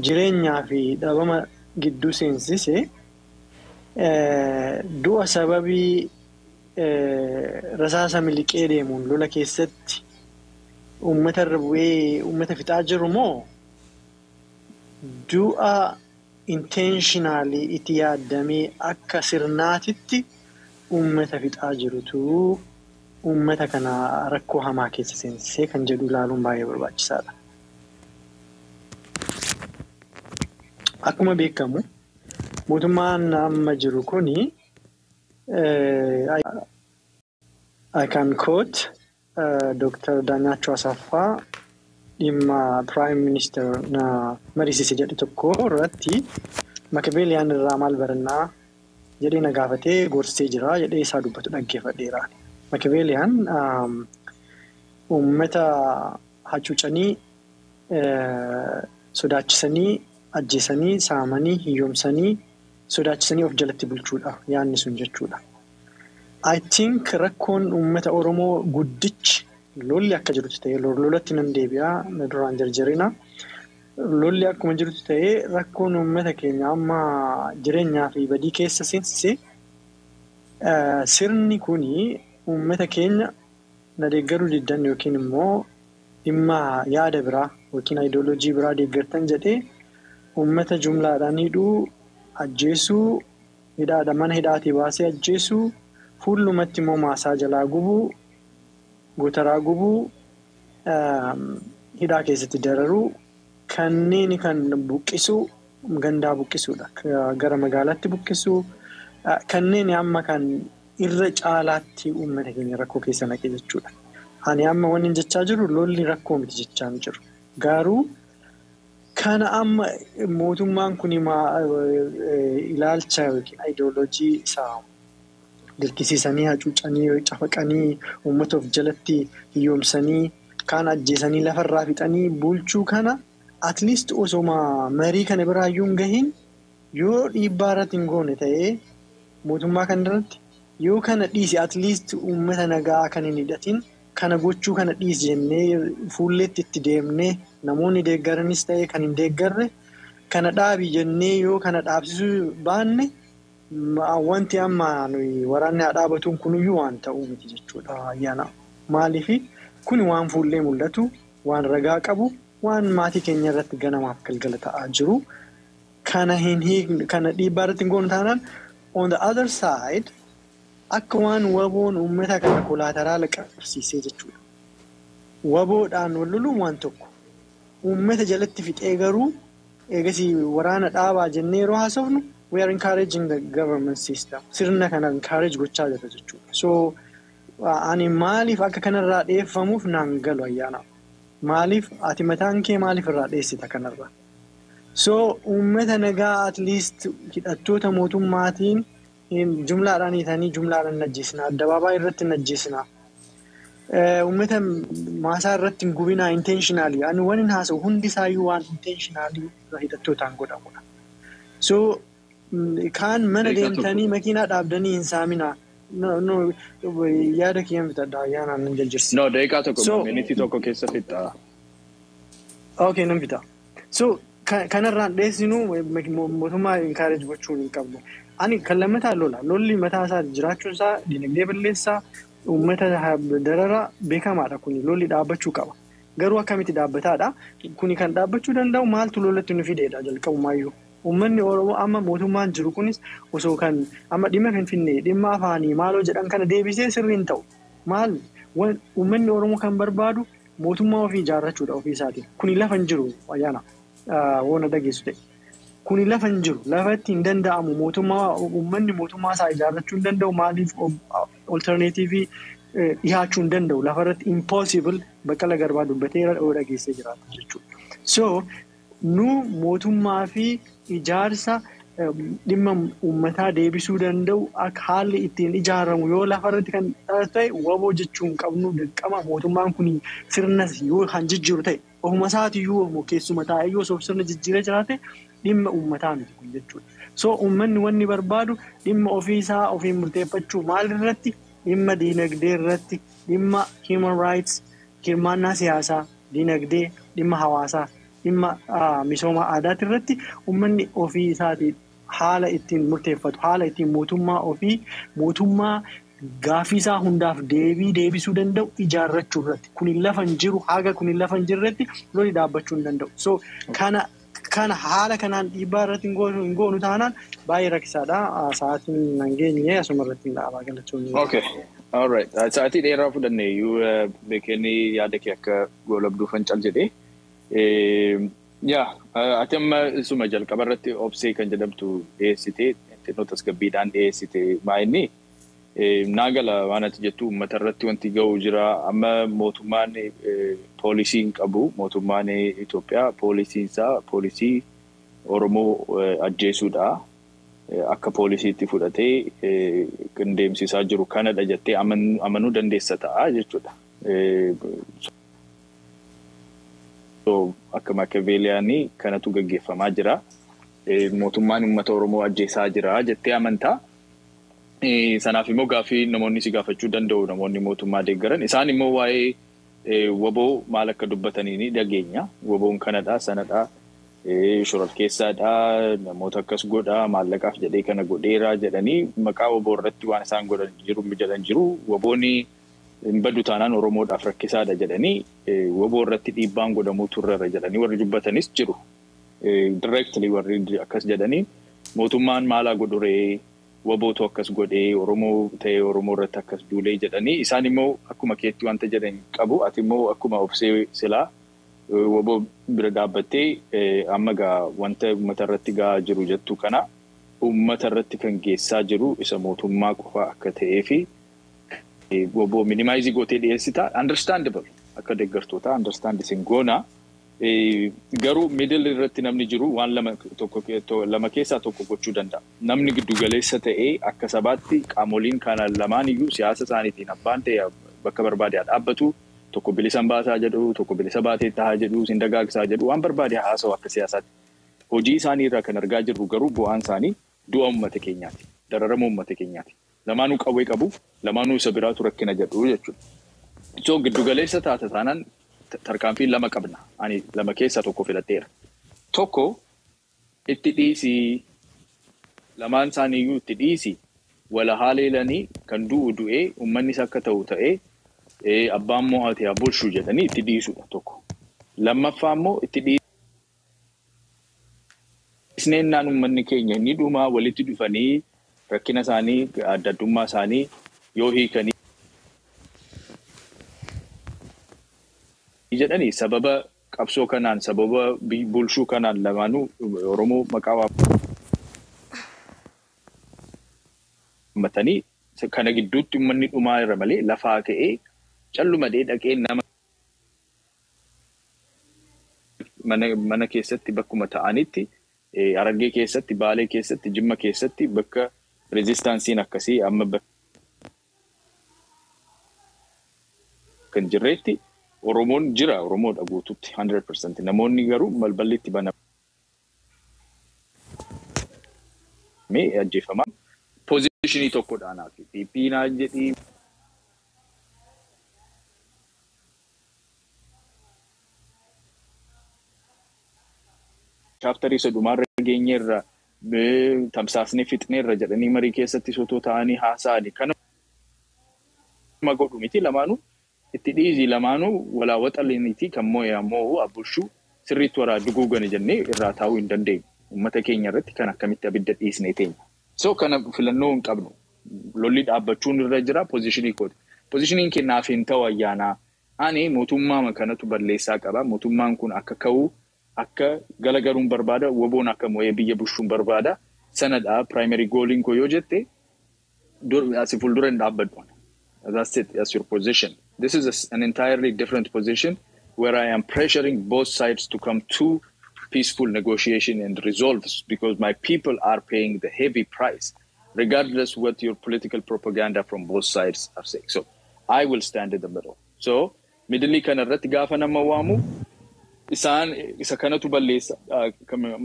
Speaker 3: jireenyaa fi dhabama gidduu seensise du'a sababii rasaasa miliqee deemuun lola keessatti uummata irra bu'ee uummata fixaa jiru moo du'a intentionally itti yaadamee akka sirnaatitti uummata fixaa jirutu uummata kana rakkoo hamaa keessa seensisee kan jedhu ilaaluun baay'ee barbaachisaadha. Akkuma beekamu mootummaan amma jiru kuni I can quote Dr. Daanyachoo Asaffaa dhimma Prime Minister na mariisise jedhu tokko irratti Makibeeliyaan irraa maal barannaa jedhee na gaafatee gorsee jira jedhee isaa dubbatu dhaggeeffadheera. Makibeeliyaan uummata hacuucanii sodaachisanii ajjeesanii saamanii hiyyoomsanii sodaachisanii of jalatti bulchuudha yaadni sun jechuudha. I think rakkoon uummata Oromoo guddichi lolli akka jirutti ta'ee lolatti nan deebi'aa na duraan jarjarina. Lolli akkuma jirutti ta'ee rakkoon uummata keenya amma jireenyaa fi badii keessa seensise sirni kuni uummata keenya na deeggaruu diddan yookiin immoo dhimma yaada biraa yookiin ayidooloojii biraa deeggartan jedhee uummata jumlaadhaan hidhuu, ajjeesuu, hidhaadha mana hidhaatii baasee ajjeesuu, fuullumatti immoo maasaa jalaa gubuu, gotaraa gubuu, hidhaa keessatti dararuu, kanneen kan buqqisuu, gandaa buqqisuudha. Gara magaalaatti buqqisuu, kanneen amma kan irra caalaatti uummata keenya rakkoo keessa naqe jechuudha. Ani amma wanni jechaa jiru lolli rakkoo miti jechaa hin jiru. Garuu kana amma mootummaan kun ilaalcha yookiin ayidooloojii isaa dirqisiisanii hacuucanii cafaqanii uummata of jalatti hiyyoomsanii kaan ajjeesanii lafarraa fixanii bulchuu kana at least osoma marii kana biraayyuu hin gahin yoo dhiibbaa irratti hin goone ta'ee mootummaa kana irratti yoo kana dhiise at least uummata nagaa kan hin hidhatin kana gochuu kana dhiisi jennee fuulleetti itti deemnee namoonni deeggaranis ta'ee kan hin deeggarre kana dhaabi jennee yoo kana dhaabsisuu baanne wanti amma nuyi waraanni haa dhaabatuun kunuyyuu waan ta'uu miti jechuudha ayyaana. Maaliif kun waan fuullee mul'atu, waan ragaa qabu, waan maatii keenya irratti ganamaaf galgala ta'aa jiru. Kana hin hiikne, kana dhiibbaa irratti hin goonu taanaan on the other side akka waan waboon uummata kana collateral qabsiisee jechuudha. Waboodhaan wal loluun waan tokko. Uummata jalatti fixee garuu eegasii waraana dhaabaa jennee yeroo haasofnu we are encouraging the government system. Sirna kana encourage gochaa jirra jechuudha. So ani maaliif akka kanarraa dheeffamuuf naan galu ayyaana. Maaliif ati mataan kee maaliif irraa dheessita kanarraa? So uummata nagaa at least hidhattoota mootummaatiin jumlaadhaan hiitanii jumlaadhaan ajjeesina. Addabaabaa irratti hin ajjeesina. Uummata maasaa irratti hin gubinaa intentionally. Ani waan hin haasa'u hundi isaayyuu waan intentionally hidhattootaan godhamudha. So kaan mana deemtanii makiinaa dhaabdanii hin saaminaa. No, yaada kiyyaan bitadha ayyaanaan nan jajjirsi.
Speaker 2: No, daqiiqaa tokko minitii tokko keessa fixa.
Speaker 3: Okay, nan fita. So kanarraan dheessinuu mootummaa encourage gochuu hin qabnu. Ani kan lammataa lola. Lolli mataa isaa jiraachuun isaa dinagdee balleessaa uummata darara beekamaadha kuni lolli dhaabbachuu qaba. Garuu akkamitti dhaabbataadha? Kuni kan dhaabbachuu danda'u maaltu lolatti nu fideedha jalqabumaayyuu. Uummanni Oromoo amma mootummaan jiru kunis osoo kan amma dhimma Finfinnee dhimma afaanii maaloo jedhan kana deebisee sirrii hin ta'u. Maal uummanni Oromoo kan barbaadu mootummaa ofii ijaarrachuudha ofii isaatiin. Kuni lafa hin jiru ayyaana woona dhageessu ta'e. Kuni lafa hin jiru. Lafa itti hin danda'amu mootummaa uummanni mootummaa isaa ijaarrachuu hin danda'u maaliif olterneetiivii dhiyaachuu hin danda'u. Lafa irratti impossible Baqqalaa Garbaa dubbatee dhageessee jiraata jechuudha. So nu mootummaa fi ijaarsa dhimma uummataa deebisuu danda'u akka haalli ittiin ijaaramu yoo lafa irratti kan ta'e waboo jechuu hin qabnu dirqama mootummaan kun sirna yoo kan jijjiiru ta'e ofuma isaatiiyyuu keessuma taa'ee yoo osoo sirna jijjiiree jiraate dhimma uummataa miti kun jechuudha. So uummanni wanni barbaadu dhimma ofiisaa ofiin murteeffachuu maalirratti dhimma diinagdee irratti dhimma human rights hirmaannaa siyaasaa diinagdee dhimma hawaasaa dhimma misooma aadaati irratti uummanni ofii isaatii haala ittiin murteeffatu haala ittiin mootummaa ofii mootummaa gaafii isaa hundaaf deebii deebisuu danda'u ijaarrachuu irratti kun lafa hin jiru haga kun lafa hin jirretti loli dhaabbachuu hin danda'u. So kana haala kanaan dhiibbaa irratti hin goonu taanaan baay'ee rakkisaadha. Sa'aatiin hin geenye asuma irratti hin dhaabaa galachuun.
Speaker 2: Okay. All right. Sa'aatii dheeraa fudhanne iyyuu beekanii yaada kee akka goolabduufan cal jedhee. Yaa ati amma isuma jalqaba irratti obsee kan jedhamtu dhiyeessite xinnoo tasgabbiidhaan dhiyeessite maa'inni naagala waan ati jettu uummata irratti wanti ga'u jira amma mootummaan poolisii hin qabu mootummaan Itoophiyaa poolisiin isaa poolisii Oromoo ajjeesuudha akka poolisiitti fudhatee kan deemsisaa jiru kanadha jettee amanuu dandeessa ta'a jechuudha. Akka Makiyaveeliyaanii kanatu gaggeeffamaa jira. Mootummaan uummata Oromoo ajjeesaa jira jettee amantaa. Sanaaf immoo gaaffii namoonni si gaafachuu danda'u namoonni mootummaa deeggaran. Isaan immoo waa'ee waboo maal akka dubbatanii ni dhageenya. Waboon kanadha sanadha shororkeessaadha namoota akkas godha maallaqaaf jedhee kana godheera jedhanii maqaa waboo irratti waan isaan godhan jiru jedhan jiru. Waboonni hin badu taanaan Oromoodhaaf rakkisaadha jedhanii waboo irratti dhiibbaan godhamuu turreera jedhanii warri dubbatanis jiru. Directly warri akkas jedhanii mootummaan maalaa godhuree wabootu akkas godhee Oromoo ta'ee Oromoo irratti akkas duulee jedhanii isaan immoo akkuma keetti wanta jedhan qabu ati immoo akkuma obsee silaa waboo bira dhaabbattee amma gaa wanta uummata irratti gahaa jiru jettu kana uummata irratti kan geessaa jiru isa mootummaa qofa akka ta'ee fi waboo minimize gootee dhiyeessita understandable akka deeggartoota understand isin goona garuu middle irratti namni jiru waan lama keessaa tokko gochuu danda'a. Namni giddugaleessa ta'ee akka sabaatti qaamoliin kana lamaan iyyuu siyaasa isaaniitiin abbaan ta'e bakka barbaade haa dhaabbatu tokko bilisa baasaa jedhu tokko bilisa baatee tahaa jedhu sin dagaagsaa jedhu waan barbaade haasa'u akka siyaasaatti. Hojii isaanii irraa kan argaa jirru garuu bu'aan isaanii du'a uummata keenyaati. Dararama uummata keenyaati. Lamaanuu qawwee qabu, lamaanuu isa biraatu rakkina jedhu jechuudha. So giddugaleessa taata taanaan tarkaanfii lama qabna. Ani lama keessaa tokko filadheera. Tokko itti dhiisii lamaan isaaniiyyuu itti dhiisii wala haaleelanii kan du'u du'ee uummannis akka ta'u ta'ee abbaan mo'ate haa bulchu jedhanii itti dhiisudha tokko. Lammaffaa immoo itti dhiisneennaan uummanni keenya inni dhumaa walitti dhufanii rakkina isaanii adda addummaa isaanii yoo hiikanii jedhanii sababa qabsoo kanaan sababa bulchuu kanaan lamaanuu Oromoo maqaa waammatanii kana gidduutti uummanni dhumaa irra malee lafaa ka'ee callumadee dhaqee nama mana keessatti bakkuma ta'anitti Harargee keessatti Baalee keessatti Jimma keessatti bakka rezistaansiin akkasii amma bakka hin jirretti Oromoon jira Oromoodha guutuutti 100% namoonni garuu balballi itti banamee ajjeefamaa poozishinii tokkodha anaaf PP naan jedhii chaaptarii isa dhumaarra geenyeerra tamsaasnee fixneerra jedhanii marii keessatti sotoo ta'anii haasa'anii kanuma godhu miti lamaanuu itti dhiisii lamaanuu walaa waxaliniiti kan moo'e ammoo abbulchuu sirriitti waraa duguugani jennee irraa taa'uu hin dandeenyu. Uummata keenya irratti kan akkamitti abidda dhiisnee teenya. So kana filannoo hin qabnu. Lolli dhaabbachuun irra jira positionii kooti. Positioniin kennaaf hin ta'u Ayyaanaa. Ani mootummaa kanatu balleessaa qaba. Mootummaan kun akka ka'u akka galagaluun barbaada. Woboon akka mo'ee biyya bushuun barbaada. Sanadha primary goaliin koo yoo jette asii fuuldura hin dhaabbadhu. That's it. That's your position. This is an entirely different position where I am pressuring both sides to come to peaceful negotiation and resolves because my people are paying the heavy price, regardless what your political propaganda from both sides are saying. So I will stand in the middle. So middle kana irratti gaafa nama waamu isaan isa kanatu balleessa,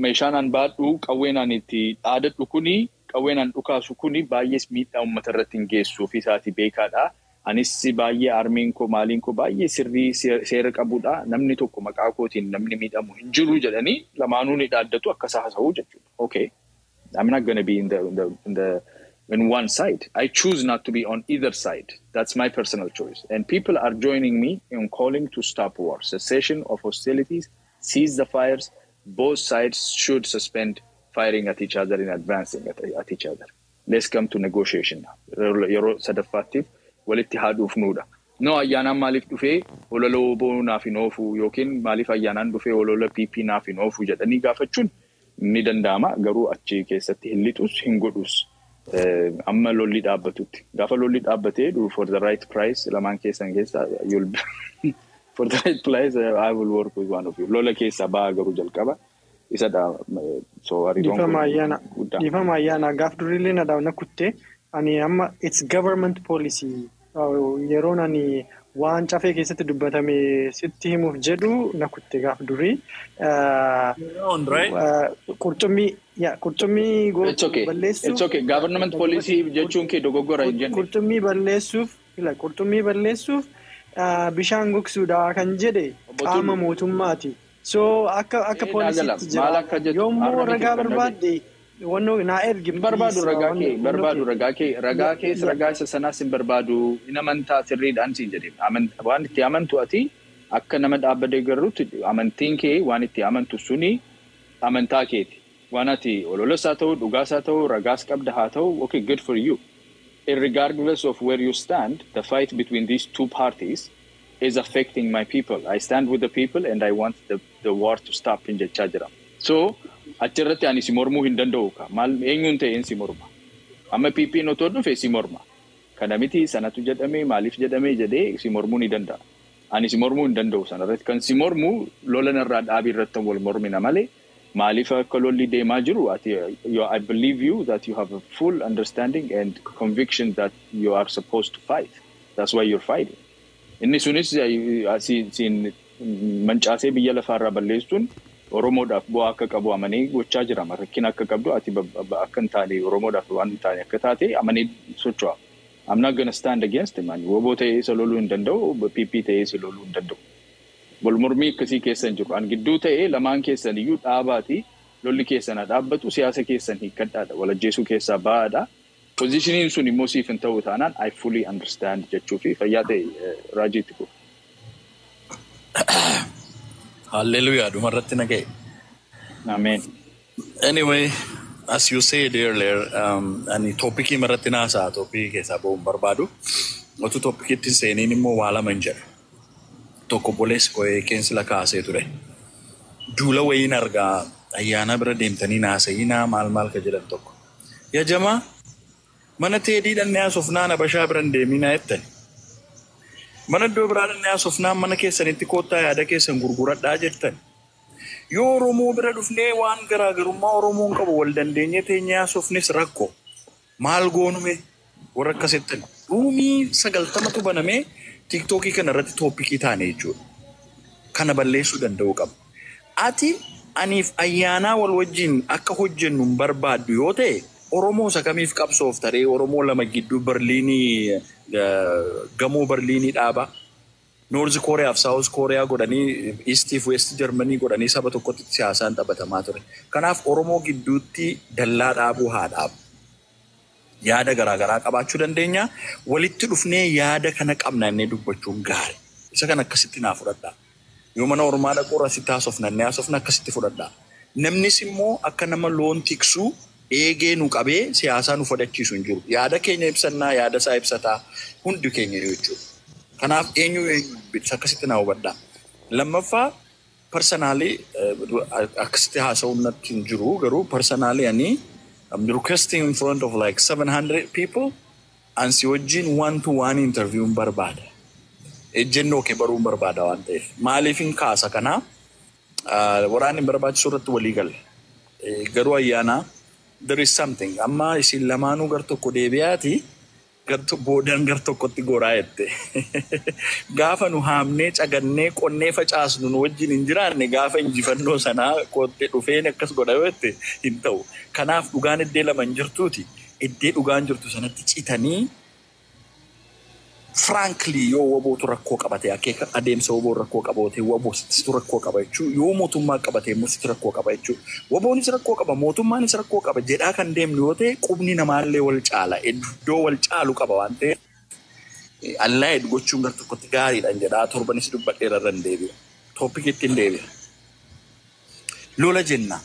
Speaker 2: meeshaan an baadhu, qawween an itti dhaadadhu kuni, qawween an dhukaasu kuni baay'ees miidhaa uummata irratti hin geessu fi isaati beekaadha. Anis baay'ee armiin koo maaliin koo baay'ee sirrii seera qabudha. Namni tokko maqaa kootiin namni miidhamu hin jiru jedhanii lamaanuu ni dhaaddatu akka isa haasa'u jechuudha. Okay. I'm not gonna be in one side. I choose not to be on either side. That's my personal choice. And people are joining me in calling to stop war. Cessation of hostilities, cease the fires. Both sides should suspend firing at each other and advancing at each other. Let's come to negotiation now. Yeroo sadaffaattiif walitti haa dhufnuudha. No, Ayyaanaan maaliif dhufee olola WBO naaf hin oofu yookiin maaliif Ayyaanaan dhufee olola PP naaf hin oofu jedhanii gaafachuun ni danda'ama. Garuu achi keessatti hin lixus hin godhus. Amma lolli dhaabbatutti. Gaafa lolli dhaabbatee for the right price lamaan keessan keessa you'll for the right price I will work with one of you. Lola keessa ba'aa garuu jalqaba. Isadha. So hariiroon kun guddaa.
Speaker 3: Dhiifama Ayyaana, gaaf durillee na daawna kuttee. Ani amma it's government policy, yeroon ani waan cafee keessatti dubbatame sitti himuuf jedhu na kutte gaaf durii. Qurxummii balleessuuf.
Speaker 2: It's okay. Government policy jechuun kee dogoggora hin jenne.
Speaker 3: Qurxummii balleessuuf bishaan gogsuudha kan jedhe qaama mootummaati. So akka poolisiitti jira. Yommuu ragaa barbaadde wannoo naa ergi.
Speaker 2: Barbaadu ragaa kee, barbaadu ragaa kee, ragaa kees ragaa isa sanaas hin barbaadu, hin amantaa sirriidhaan siin jedhe. Waan itti amantu ati akka nama dhaabbatee garruutti amantiin kee waan itti amantu suni amantaa keeti. Waan ati ololas haa ta'u, dhugaas haa ta'u, ragaas qabda haa ta'u, okay, good for you. Regardless of where you stand, the fight between these two parties is affecting my people. I stand with the people and I want the war to stop in jechaa jira. So achirratti ani si mormuu hin danda'u ka. Maal eenyuun ta'een si morma? Amma PP'n otoo dhufe si morma. Kana miti sanatu jedhame maaliif jedhame jedhee si mormuu ni danda'a. Ani si mormuu hin danda'u sanarratti. Kan si mormu lola narraa dhaabii irratti wal mormina malee maaliif akka lolli deemaa jiru ati I believe you that you have a full understanding and conviction that you are supposed to fight. That's why you're fighting. Inni sunis siin mancaasee biyya lafaarraa balleessuun Oromoodhaaf bu'aa akka qabu amanee gochaa jira. Rakkina akka qabdu ati akka hin taane Oromoodhaaf waan hin taane akka taate amanee socho'a. I'm not gonna stand against him. Ani WBO ta'ee isa loluu hin danda'u, PP ta'ee isa loluu hin danda'u. Wal mormii akkasii keessa hin jiru. An gidduu ta'ee lamaan keessan iyyuu dhaabaati lolli keessan haa dhaabbatu, siyaasa keessan hiikkadhaadha. Wal ajjeesuu keessaa ba'aadha. Positioniin sun immoo siif hin ta'u taanaan I fully understand jechuu fi fayyaa ta'e raajiitti kun.
Speaker 6: Hallelujah, dhumarratti na ga'e.
Speaker 2: Ameen.
Speaker 6: Anyway, as you said earlier, ani topicii irratti naasa'a, topicii keessaa ba'uun barbaadu. Otuu topiciitti hin seeniin immoo waa lama hin jedhu. Tokko obboleessi koo qeensi kaasee ture. Duula wayiin argaa Ayyaana bira deemtanii naasa'inaa maal maal ka jedhan tokko. Yaa jamaa, mana teedii dhannee haasofnaan Habashaa bira hin deeminaa jettani. Mana iddoo biraa dhannee haasofnaan mana keessanitti koottaa yaada keessan gurguradhaa jettan. Yoo Oromoo bira dhufnee waan garaagarummaa Oromoon qabu wal dandeenyee teenyee haasofnes rakkoo. Maal goonume warra akkasittan. Roomii 90tu banamee TikTokii kana irratti topicii taane jechuudha. Kana balleessuu danda'uu qaba. Ati aniif Ayyaanaa wal wajjin akka hojjennu hin barbaaddu yoo ta'e, Oromoo isa kamiif qabsoof taree Oromoo lama gidduu Berliinii gamoo Berliinii dhaaba. North Kooriyaa fi South Kooriyaa godhanii, Eastii fi West Jarmanii godhanii saba tokkotti siyaasaan taphatamaa ture. Kanaaf Oromoo gidduutti dallaa dhaabuu haa dhaabu. Yaada garaagaraa qabaachuu dandeenya. Walitti dhufnee yaada kana qabna innee dubbachuun gaarii. Isa kana akkasitti naa fudhadhaa. Yoo mana ormaa dhaquu irra sitti haasofna, inni haasofna akkasitti fudhadhaa. Namnis immoo akka nama loon tiksuu eegee nu qabee siyaasaa nu fudhachiisu hin jiru. Yaada keenya ibsannaa, yaada isaa ibsataa hundi keenya jechuudha. Kanaaf eenyu eenyu akkasitti na hubadhaa. Lammaffaa, personally akkasitti haasa'uun natti hin jiru, garuu personally ani I'm requesting in front of like 700 people and si wajjin one to one interview barbaada. Ejjennoo kee baruun barbaada waan ta'eef. Maaliif hin kaasa kanaa? Waraanni barbaachisu irratti walii galla. Garuu ayyaanaa, there is something. Amma isin lamaanuu gar tokko deebi'aati boodan gar tokkotti goraa jette. Gaafa nu haamnee cagannee qonnee facaasnu nu wajjin hin jiraanne, gaafa injifannoo sanaa koottee dhufeen akkas godha yoo jette hin ta'u. Kanaaf dhugaan iddee lama hin jirtuuti. Iddee dhugaan jirtu sanatti citanii, frankly, yoo wabootu rakkoo qabate, akeeka adeemsa waboon rakkoo qabate, waboo sitti rakkoo qaba jechuu, yoo mootummaa qabate immoo sitti rakkoo qaba jechuu, waboonis rakkoo qaba, mootummaanis rakkoo qaba jedhaa kan deemnu yoo ta'e, qubni namaallee wal caala, iddoo wal caalu qaba waan ta'eef, allaayid gochuun gar tokkotti gaariidhaan jedhaa. Torbanis dubbadheera, irra hin deebi'a. Topicitti hin deebi'a. Lola jenna.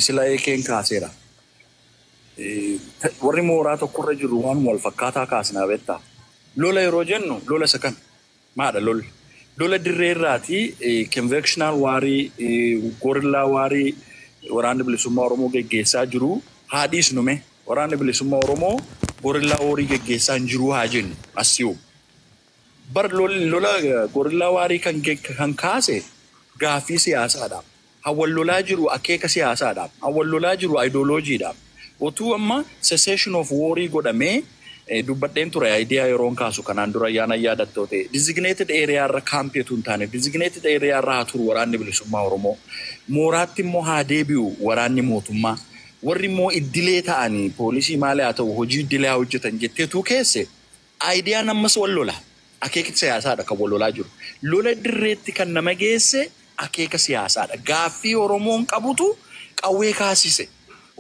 Speaker 6: Sila eekeen kaaseera. Warri mooraa tokkorra jiru waan wal fakkaataa kaasnaa beektaa. Lola yeroo jennu lola isa kam? Maadha lolli? Lola dirree irraati conventional warii, guerrilla warii waraanni bilisummaa Oromoo geggeessaa jiru haa dhiisnume. Waraanni bilisummaa Oromoo guerrilla warii geggeessaa hin jiru haa jennu asiyuu. Bar lola guerrilla warii kan kaase gaaffii siyaasaadha. Hawwan lolaa jiru akeeka siyaasaadha. Hawwan lolaa jiru ideoloojiidha. Otuu amma cessation of warii godhamee, dubbadheen ture idea yeroon kaasu kanaan dura, ayyaana yaadattoo ta'e, designated area irra kaampii otoo hin taane designated area irra haa turu waraanni bilisummaa Oromoo. Mooraatti immoo haa deebi'u waraanni mootummaa. Warri immoo iddilee ta'anii poolisii maali haa ta'u, hojii iddilee haa hojjetan jetteetu keesse, ideaan ammas wal lola. Akeeka siyaasaadha kan wal lolaa jiru. Lola dirreetti kan nama geesse akeeka siyaasaadha. Gaaffii Oromoon qabutu qawwee kaasise.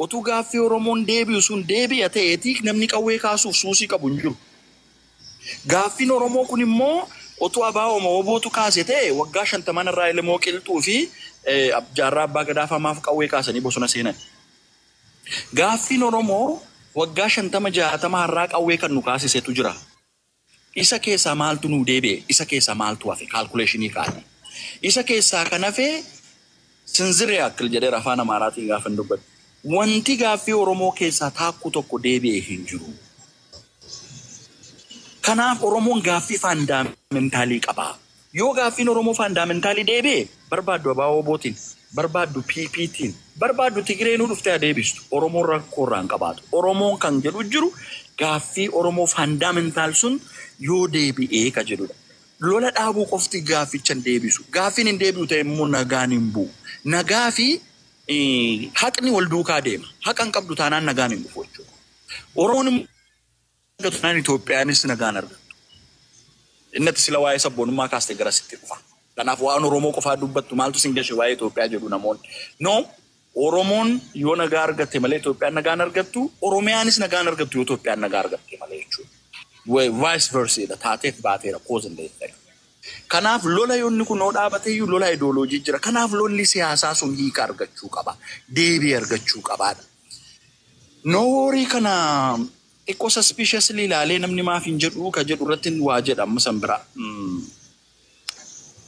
Speaker 6: Otuu gaaffii Oromoon deebi'u sun deebi'a ta'eeti, namni qawwee kaasuuf suusii qabu hin jiru. Gaaffiin Oromoo kun immoo otuu abaa'ooma wobootu kaase ta'e, waggaa 50 irraa ilmoo qilxuu fi jaarraa abbaa gadaa famaaf qawwee kaasanii bosona seenan. Gaaffiin Oromoo waggaa 50 60 har'aa qawwee kan nu kaasisetu jira. Isa keessaa maaltu nuu deebi'e? Isa keessaa maaltu hafe? Calculationii kaa'e. Isa keessaa kan hafe sinziree akkil jedheera afaan Amaaraatiin gaafa hin dubbadhu. Wanti gaaffii Oromoo keessaa taakkuu tokko deebi'e hin jiru. Kanaaf Oromoon gaaffii fundamentalii qaba. Yoo gaaffiin Oromoo fundamentalii deebi'e, barbaaddu ABO bootiin, barbaaddu PPtiin, barbaaddu Tigireenuu dhuftee adeebistu. Oromoon rakkoo irraa hin qabaatu. Oromoon kan jedhu jiru gaaffii Oromoo fundamental sun yoo deebi'ee ka jedhudha. Lola dhaabuu qofti gaafficha hin deebisu. Gaaffiin hin deebi'u ta'e immoo nagaan hin bu'u. Nagaa fi haqni wal duukaa deema. Haqa hin qabdu taanaan nagaan hin dhufu jechuudha. Oromoon immoo taanaan Itoophiyaanis nagaan argattu. Innatti sila waa'ee sabboonummaa kaaste garasitti dhufa. Kanaaf waan Oromoo qofaa dubbattu maaltu sin gashe waa'ee Itoophiyaa jedhu namoonni. No, Oromoon yoo nagaa argatte malee Itoophiyaan nagaan argattu, Oromiyaanis nagaan argattu yoo Itoophiyaan nagaa argatte malee jechuudha. Vice versa taateef baateera, cause and effect. Kanaaf lola yoonni kun yoo dhaabate iyyuu lola ideoloojii jira. Kanaaf lolli siyaasaa sun hiika argachuu qaba. Deebii argachuu qabaadha. No warii kana xiqqoo suspiciously ilaalee namni maaf hin jedhu ka jedhu irratti waa jedha amma san bira.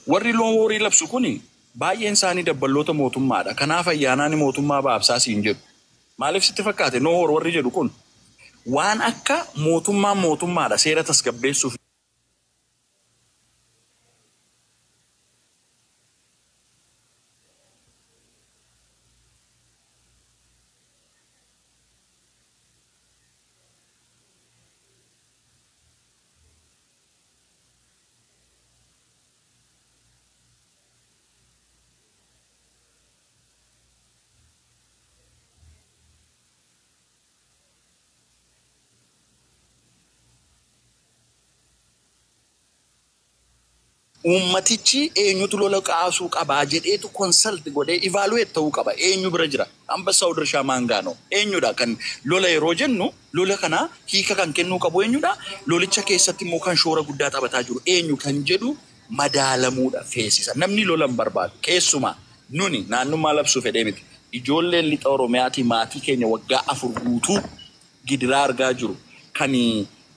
Speaker 6: Warri no warii labsu kuni baay'een isaanii dabballoota mootummaadha. Kanaaf ayyaanaan mootummaa baabsaa siin jedhu. Maaliif sitti fakkaate no war warri jedhu kun waan akka mootummaan mootummaadha seera tasgabbeessuuf uummatichi eenyutu lola kaasuu qabaa jedheetu consult godhee evaluate ta'uu qaba. Eenyu bira jira? አንበሳው ድርሻ ማን ጋ ነው? Eenyudha kan lola yeroo jennu lola kana hiika kan kennuu qabu eenyudha? Lolicha keessatti immoo kan shoora guddaa taphataa jiru eenyu kan jedhu madaalamuudha feesisa. Namni lola hin barbaadu. Keessumaa Nuni naannummaa labsuu fedhee miti. Ijoolleen lixa Oromiyaatii maatii keenya waggaa 4 guutuu gidiraa argaa jiru. Kan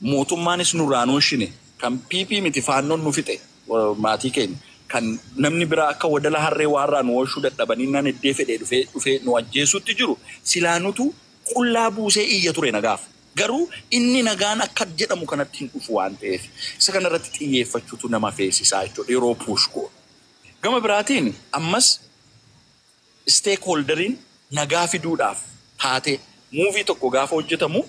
Speaker 6: mootummaanis nurraan oolchine, kan PP miti faannoon nu fixe maatii keenya. Kan namni biraa akka wadala harree waarraa nu oolchuu dadhabanii naan iddee fedhee dhufee nu ajjeesutti jiru. Silaanutu qullaa buusee iyya ture nagaaf. Garuu inni nagaan akka jedhamu kanatti hin dhufu waan ta'eef isa kanarratti xiyyeeffachuutu nama feesisaa jechuudha yeroo puush goonu. Gama biraatiin ammas stakeholderiin nagaa fiduudhaaf taatee muuvii tokko gaafa hojjetamu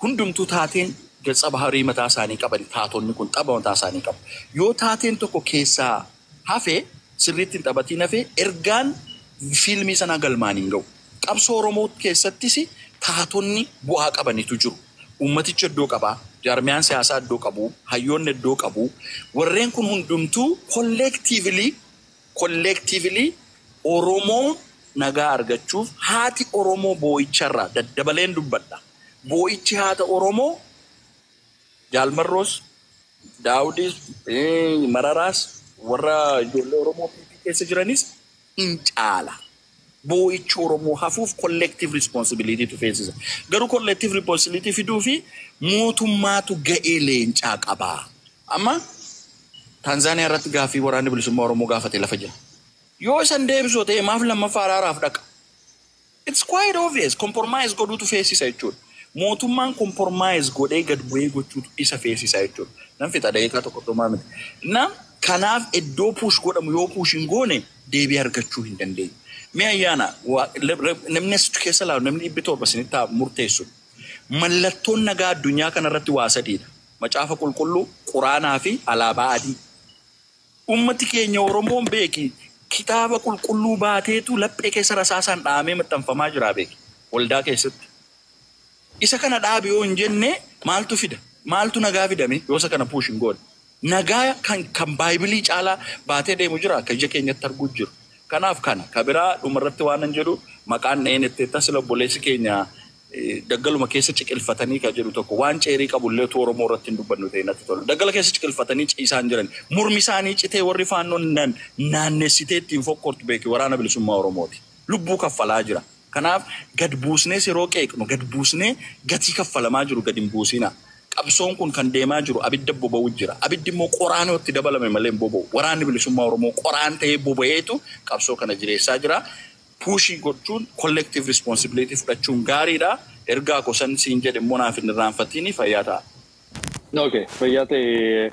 Speaker 6: hundumtuu taateen gatsa baharii mataa isaanii qaban, taatonni kun tapha mataa isaanii qabu. Yoo taateen tokko keessaa hafe, sirriitti hin taphatiin hafe, ergaan fiilmii sanaa galmaan hin ga'u. Qabsoo Oromoo keessattis taatonni bu'aa qabanitu jiru. Uummatichi iddoo qabaa, jaarmiyaan siyaasaa iddoo qabu, hayyoonni iddoo qabu. Warreen kun hundumtuu collectively Oromoo nagaa argachuuf haati Oromoo boo'icharraa daddabaleen dubbadha. Boo'ichi haata Oromoo Jaalmarroos, Daawudis, Mararaas, warra ijoollee Oromoo keessa jiranis hin caala. Boo'ichi Oromoo hafuuf collective responsibility tu feesisa. Garuu collective responsibility fiduu fi mootummaatu ga'ee leencaa qabaa. Amma Taanzaaniyaa irratti gaaffii waraanni bilisummaa Oromoo gaafate lafa jira. Yoo isan deebisoo ta'e maaf lammaffaa araaraaf dhaqa? It's quite obvious. Compromise godhuutu feesisa jechuudha. Mootummaan compromise godhee gad bu'ee gochuutu isa feesisa jechuudha. Nan fixa, daqiiqaa tokko dhumaa miti. Na kanaaf iddoo push godhamu yoo push hin goone deebii argachuu hin dandeenyu. Mee ayyaana namni as keessa laalu namni 700 isinitti haa murteessu. Mallattoon nagaa addunyaa kanarratti waa sadiidha. Macaafa qulqulluu, Quraanaa fi alaabaa adii. Ummati keenya Oromoon beeki kitaaba qulqulluu baateetu laphee keessa rasaasaan dhahamee maxxanfamaa jira beeki waldaa keessatti. Isa kana dhaabe yoo hin jenne maaltu fida? Maaltu nagaa fidame yoo isa kana push hin goone? Nagaa kan baaybilii caalaa baatee deemu jira akka ija keenyatti arguu jiru. Kanaaf kana kabiraa dhumarratti waan hin jedhu maqaan dha'een itti tasila obboleessi keenya daggaluma keessa ciqilfatanii kan jedhu tokko waan ceerii qabullee utuu Oromoo irratti hin dubbannu ta'e natti tola. Daggala keessa ciqilfatanii ciisaan jiran murmi isaanii citee warri faannoon naannessitee ittiin fokkortu beeki waraana bilisummaa Oromooti. Lubbuu kaffalaa jira. Kanaaf gad buusnee yeroo qeeqnu gad buusnee gatii kaffalamaa jiru gad hin buusina. Qabsoon kun kan deemaa jiru abidda boba'u jira. Abiddi immoo qoraan itti dabalame malee hin boba'u. Waraanni bilisummaa Oromoo qoraan ta'ee boba'eetu qabsoo kana jireessaa jira. Pushii gochuun collective responsibility fudhachuun gaariidha. Ergaa gosan siin jedhe immoo naaf hin irraanfatiin, fayyaa ta'a.
Speaker 2: Okay, fayyaa ta'e.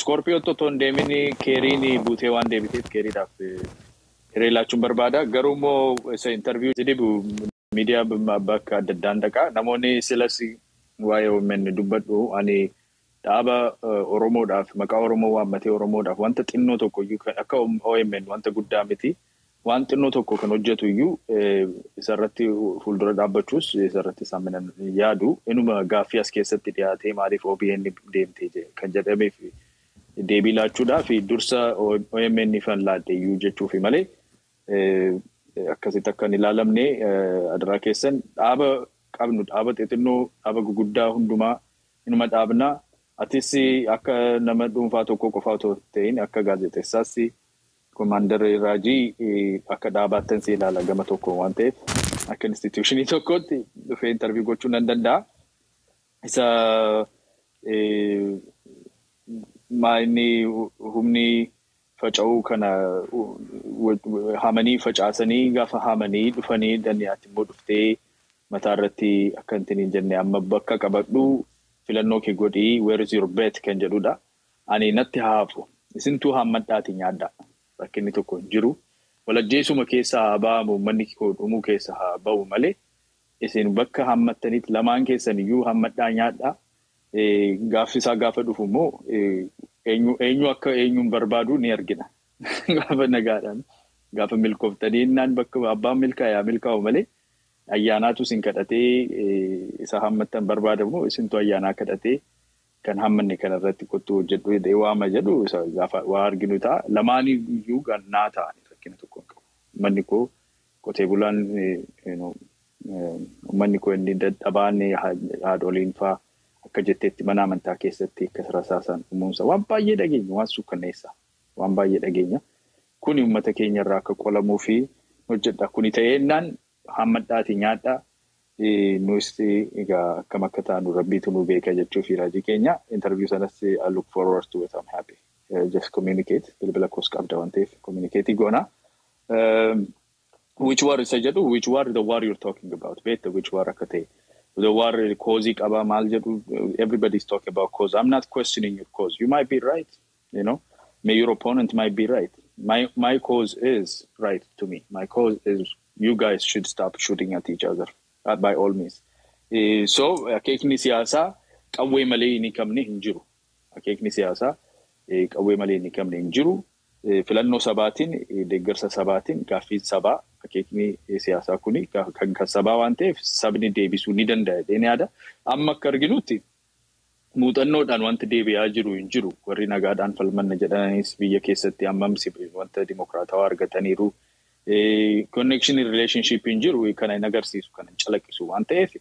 Speaker 2: Scorpio otoo hin deemin keeriin buutee waan deebiteef keeriidhaaf hiree laachuun barbaada. Garuu immoo isa interview dhibu miidiyaa bakka adda addaan dhaqa. Namoonni silas waa'ee OMN dubbadhu, ani dhaaba Oromoodhaaf maqaa Oromoo waammatee Oromoodhaaf wanta xinnoo tokko iyyuu akka OMN wanta guddaa miti. Waan xinnoo tokko kan hojjetu iyyuu isarratti fuuldura dhaabbachuus isarratti isaan yaadu. Inuma gaaffii as keessatti dhiyaatee maaliif OBN deemtee kan jedhameef deebii laachuudhaaf dursa OMN fan laadde iyyuu jechuufi malee akkasitti akka hin ilaalamne adaraa keessan. Dhaaba qabnu, dhaaba xixinnoo, dhaaba guguddaa hundumaa inuma dhaabnaa. Atis akka nama dhuunfaa tokko qofa otoo ta'in akka gaazexeessaas Commander Raajii akka dhaabaattan si ilaala gama tokko waan ta'eef akka institutionii tokkotti dhufee interview gochuu nan danda'a. Isa inni humni faca'uu kana hamanii facaasanii gaafa hamanii dhufanii dandeetti immoo dhuftee mataa irratti akka hin jenne amma bakka qabadhu filannoo kee godhii, where is your bet kan jedhudha. Ani natti haafu isintuu hammadhaati nyaadha. Rakkinni tokko hin jiru. Walajjeesuma keessa haa ba'amu, uummanni koo dhumuu keessa haa ba'u malee isin bakka hammattanitti lamaan keessan iyyuu hammadhaa nyaadhaa. Gaaffi isaa gaafa dhufu immoo eenyu akka eenyuun barbaadu ni argina. Gaafa nagaadhaan gaafa milkooftanii innaan bakka abbaan milkaa'e milkaa'u malee ayyaanaatu isin kadhatee isa hammattan barbaadamu isintu ayyaanaa kadhatee kan hammanne kanarratti kottu hojjedhu jedhee waama jedhu isa gaafa waa arginu ta'a. Lamaan iyyuu gannaa ta'anii rakkina tokko hin qabu. Uummanni koo qotee bulaan, uummanni koo inni dadhabaan haadholiin fa'aa akka jetteetti mana amantaa keessatti akka rasaasaan uumuunsa waan baay'ee dhageenya, waan suukkanneessa waan baay'ee dhageenya. Kuni uummata keenya irraa akka qolamuu fi hojjedha. Kuni ta'eennaan hammadhaati nyaadha. Nus egaa akkam akka taanu rabbiitu nu beeka jechuu fi raajii keenya. Interview sanas I look forward to it. I'm happy. Just communicate. Bilbila koos qabda waan ta'eef communicate goona. Which war isa jedhu, which war, the war you're talking about. Beekta which war akka ta'e. The war cause qaba maal jedhu, everybody's talking about cause. I'm not questioning your cause. You might be right, you know. May your opponent might be right. My cause is right to me. My cause is you guys should stop shooting at each other by all means. So akeekni siyaasaa qawwee malee hin hiikamne hin jiru. Akeekni siyaasaa qawwee malee hin hiikamne hin jiru. Filannoo sabaatiin, deeggarsa sabaatiin, gaaffii sabaa, akeekni siyaasaa kuni kan sabaa waan ta'eef sabni deebisuu ni danda'a jedhee yaada. Amma akka arginutti muuxannoodhaan wanti deebi'aa jiru hin jiru. Warri nagaadhaan falmanna jedhanis biyya keessatti hammam wanta dimokiraatawaa argataniiru. Connection relationship hin jiru, kana hin agarsiisu, kana hin calaqqisu waan ta'eef,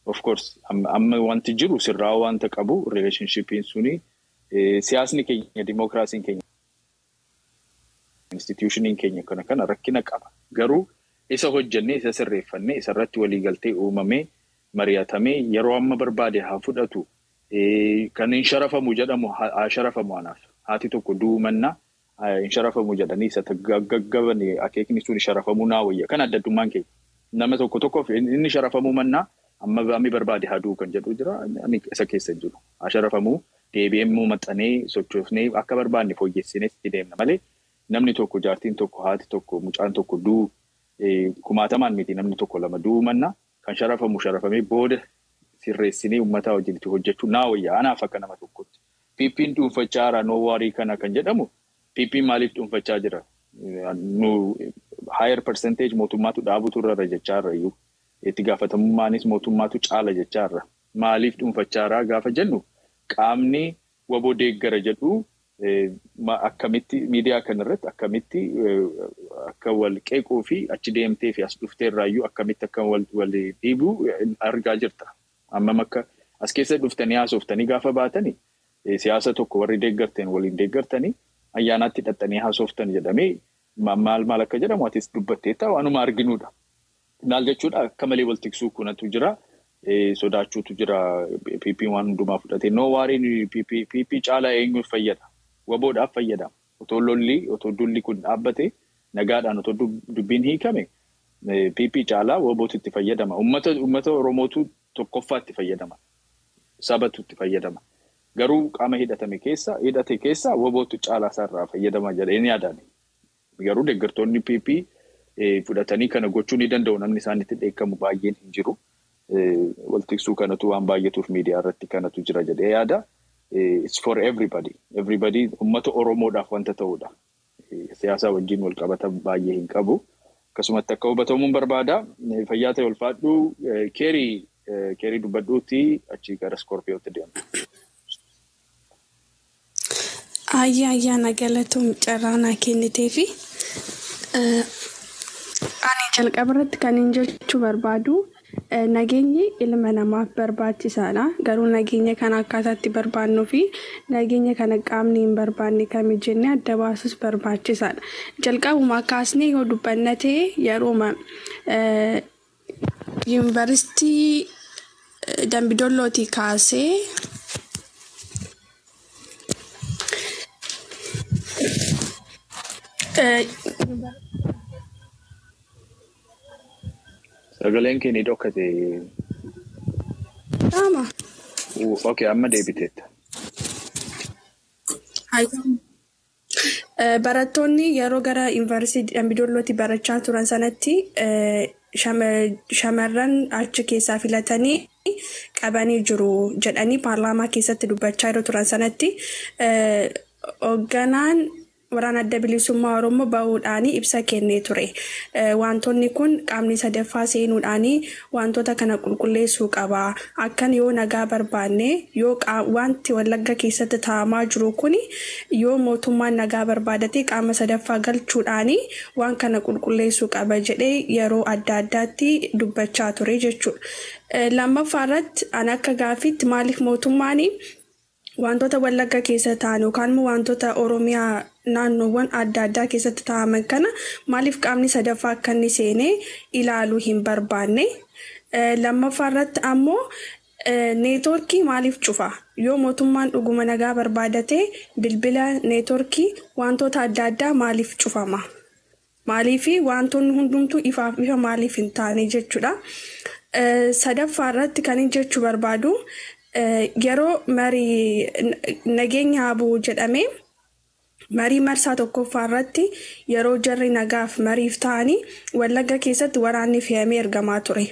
Speaker 2: of course amma wanti jiru sirraa wanta qabu relationshipiin suni, siyaasni keenya, dimokiraasiin keenya, institutioniin keenya kana rakkina qaba. Garuu isa hojjennee, isa sirreeffannee, isa irratti waliigaltee uumamee mari'atamee yeroo amma barbaade haa fudhatu. Kan hin sharafamu jedhamu haa sharafamu anaaf. Haati tokko duumannaa hin sharafamu jedhanii isa gaggaban akeekni sun sharafamuu naa wayya. Kan adda addummaan keenya. Nama tokko tokkoof inni sharafamuu mannaa amma ammi barbaade haa du'u kan jedhu jira. Ani isa keessa jiru. Haa sharafamuu, deebi'ee immoo maxxanee sochoosnee akka barbaanne fooyyessinee itti deemna malee namni tokko, jaartiin tokko, haati tokko, mucaan tokko du'u kumaatamaan miti, namni tokko lama du'uu manna kan sharafamu sharafamee booda sirreessinee uummataa wajjin itti hojjechuu naa wayya anaaf akka nama tokkotti. PP'n dhuunfachaa jira no warii kana kan jedhamu, PP'n maaliif dhuunfachaa jira? Nu higher percentage mootummaatu dhaabutu irra jechaa irra iyyuu, itti gaafatamummaanis mootummaatu caala jechaa irra. Maaliif dhuunfachaa jira gaafa jennu, qaamni waboo deeggara jedhu akkamitti miidiyaa kanarratti akkamitti akka wal qeequu fi achi deemtee fi as dhuftee irraayyuu akkamitti akka wal dhiibuu argaa jirta. Ammam akka as keessa dhuftanii haasoftanii gaafa baatanii siyaasa tokko warri deeggartan waliin deeggartanii ayyaanaatti hidhattanii haasoftan jedhamee maal maal akka jedhamu atis dubbatteetta, waanuma arginudha. Maal jechuudha, akka malee wal tiksuu kunatu jira. Sodaachuutu jira. PP waan hundumaa fudhate. No wariin PP caalaa eenyuuf fayyada? Waboodhaaf fayyada. Otoo lolli, otoo dulli kun dhaabbate, nagaadhaan otoo dubbiin hiikame, PP caalaa wabootu itti fayyadama. Uummata Oromootu tokkoffaa itti fayyadama. Sabatu itti fayyadama. Garuu qaama hidhatame keessa, hidhate keessa wabootu caalaa isaarraa fayyadama jedhee ni yaadaan. Garuu deeggartoonni PP fudhatanii kana gochuu ni danda'u, namni isaanitti dheekkamu baay'een hin jiru. Wal tiksuu kanatu waan baay'atuuf miidiyaa irratti kanatu jira jedhee yaada. It's for everybody. Everybody, uummata Oromoodhaaf wanta ta'udha. Siyaasa wajjin wal qabata baay'ee hin qabu. Akkasumatti akka hubatamuun barbaada. Fayyaa ta'e, ulfaadhu. Keerii keerii dubbadhuuti achi gara Scorpiyootti deema.
Speaker 7: Ayyaa, ayyaana, galatoom carraa naa kennitee fi ani jalqaba irratti kan hin jechuu barbaadu, nageenyi ilma namaaf barbaachisaadha. Garuu nageenya kana akkaataa itti barbaannuu fi nageenya kana qaamni hin barbaanne kami jennee adda baasuus barbaachisaadha. Jalqabumaa kaasnee yoo dubbanna ta'e, yerooma yuunivarsiitii Dambidollootii kaasee
Speaker 2: Sagaleen kee ni dhokkate.
Speaker 7: Qaama.
Speaker 2: Okay, amma deebiteetta.
Speaker 7: Barattoonni yeroo gara yuunivarsiitii Dambidollootti barachaa turan sanatti shamarran achi keessaa filatanii qabanii jiru jedhanii paarlaamaa keessatti dubbachaa yeroo turan sanatti, hoogganaan waraana Adda Bilisummaa Oromoo bahuudhaan ibsa kennee ture. Wantoonni kun qaamni sadaffaa seenuudhaan wantoota kana qulqulleessuu qaba. Akkan yoo nagaa barbaanne, yoo wanti Wallagga keessatti taa'amaa jiru kun, yoo mootummaan nagaa barbaadate qaama sadaffaa galchuudhaan waan kana qulqulleessuu qaba jedhee yeroo adda addaatti dubbachaa ture jechuudha. Lammaffaa irratti ani akka gaaffiitti, maaliif mootummaan wantoota Wallagga keessa ta'an yookaan immoo wantoota Oromiyaa naannoowwan adda addaa keessatti taa'aman kana maaliif qaamni sadaffaa akka inni seenee ilaaluu hin barbaanne? Lammaffaa irratti ammoo neetworkii maaliif cufa? Yoo mootummaan dhuguma nagaa barbaadate bilbila, neetworkii, wantoota adda addaa maaliif cufama? Maaliif wantoonni hundumtuu ifaaf ifa maaliif hin taane jechuudha. Sadaffaa irratti kan inni jechuu barbaadu, yeroo marii nageenya haa bu'u jedhamee marii marsaa tokkoffaa irratti yeroo jarri nagaaf mariif ta'anii Wallagga keessatti waraanni fe'amee ergamaa ture.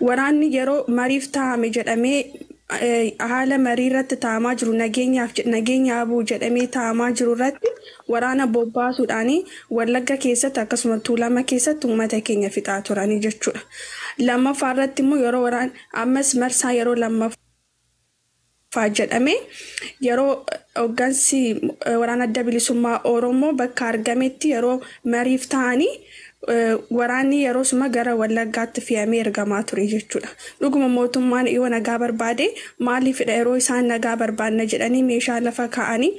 Speaker 7: Waraanni yeroo mariif taa'ame jedhamee haala marii irratti taa'amaa jiru, nageenyaaf nageenya haa bu'u jedhamee taa'amaa jiru irratti waraana bobbaasuudhaan Wallagga keessatti akkasuma Tuulama keessatti uummata keenya fixaa turanii jechuudha. Lammaffaa irratti immoo yeroo waraan ammas marsaa yeroo lammaffaa jedhame yeroo hooggansi waraana Adda Bilisummaa Oromoo bakka argametti yeroo mariif ta'anii waraanni yeroo suma gara Wallaggaatti fe'amee ergamaa ture jechuudha. Dhuguma mootummaan yoo nagaa barbaade maaliifidha yeroo isaan nagaa barbaanna jedhanii meeshaa lafa kaa'anii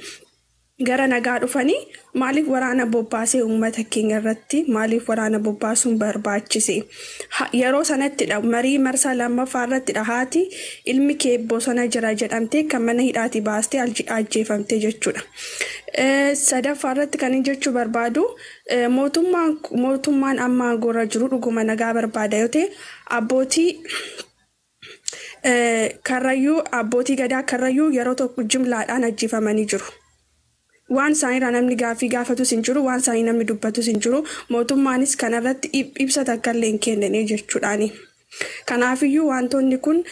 Speaker 7: gara nagaa dhufanii maaliif waraana bobbaasee uummata keenya irratti maaliif waraana bobbaasuun barbaachise? Yeroo sanattidha, marii marsaa lammaffaa irrattidha, haati ilmi kee bosona jira jedhamtee kan mana hidhaatii baastee ajjeefamte jechuudha. Sadaffaa irratti kan inni jechuu barbaadu, mootummaan amma aangoorra jiru dhuguma nagaa barbaada yoo ta'e abbootii Karrayyuu, abbootii gadaa Karrayyuu yeroo tokko jimlaadhaan ajjeefamanii jiru. Waan isaaniirraa namni gaaffii gaafatus hin jiru, waan isaanii namni dubbatus hin jiru, mootummaanis kanarratti ibsa takka illee hin kennine jechuudhaani. Kanaafiyyuu wantoonni kun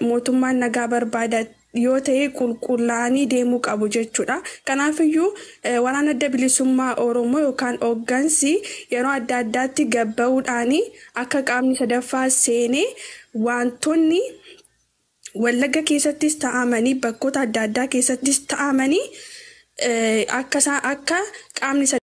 Speaker 7: mootummaan nagaa barbaada yoo ta'e qulqullaa'anii deemuu qabu jechuudha. Kanaafiyyuu waraana Adda Bilisummaa Oromoo yookaan hooggansi yeroo adda addaatti gabba'uudhaani akka qaamni sadaffaa seenee wantoonni Wallagga keessattis ta'amanii bakkoota adda addaa keessattis ta'amanii akka qaamni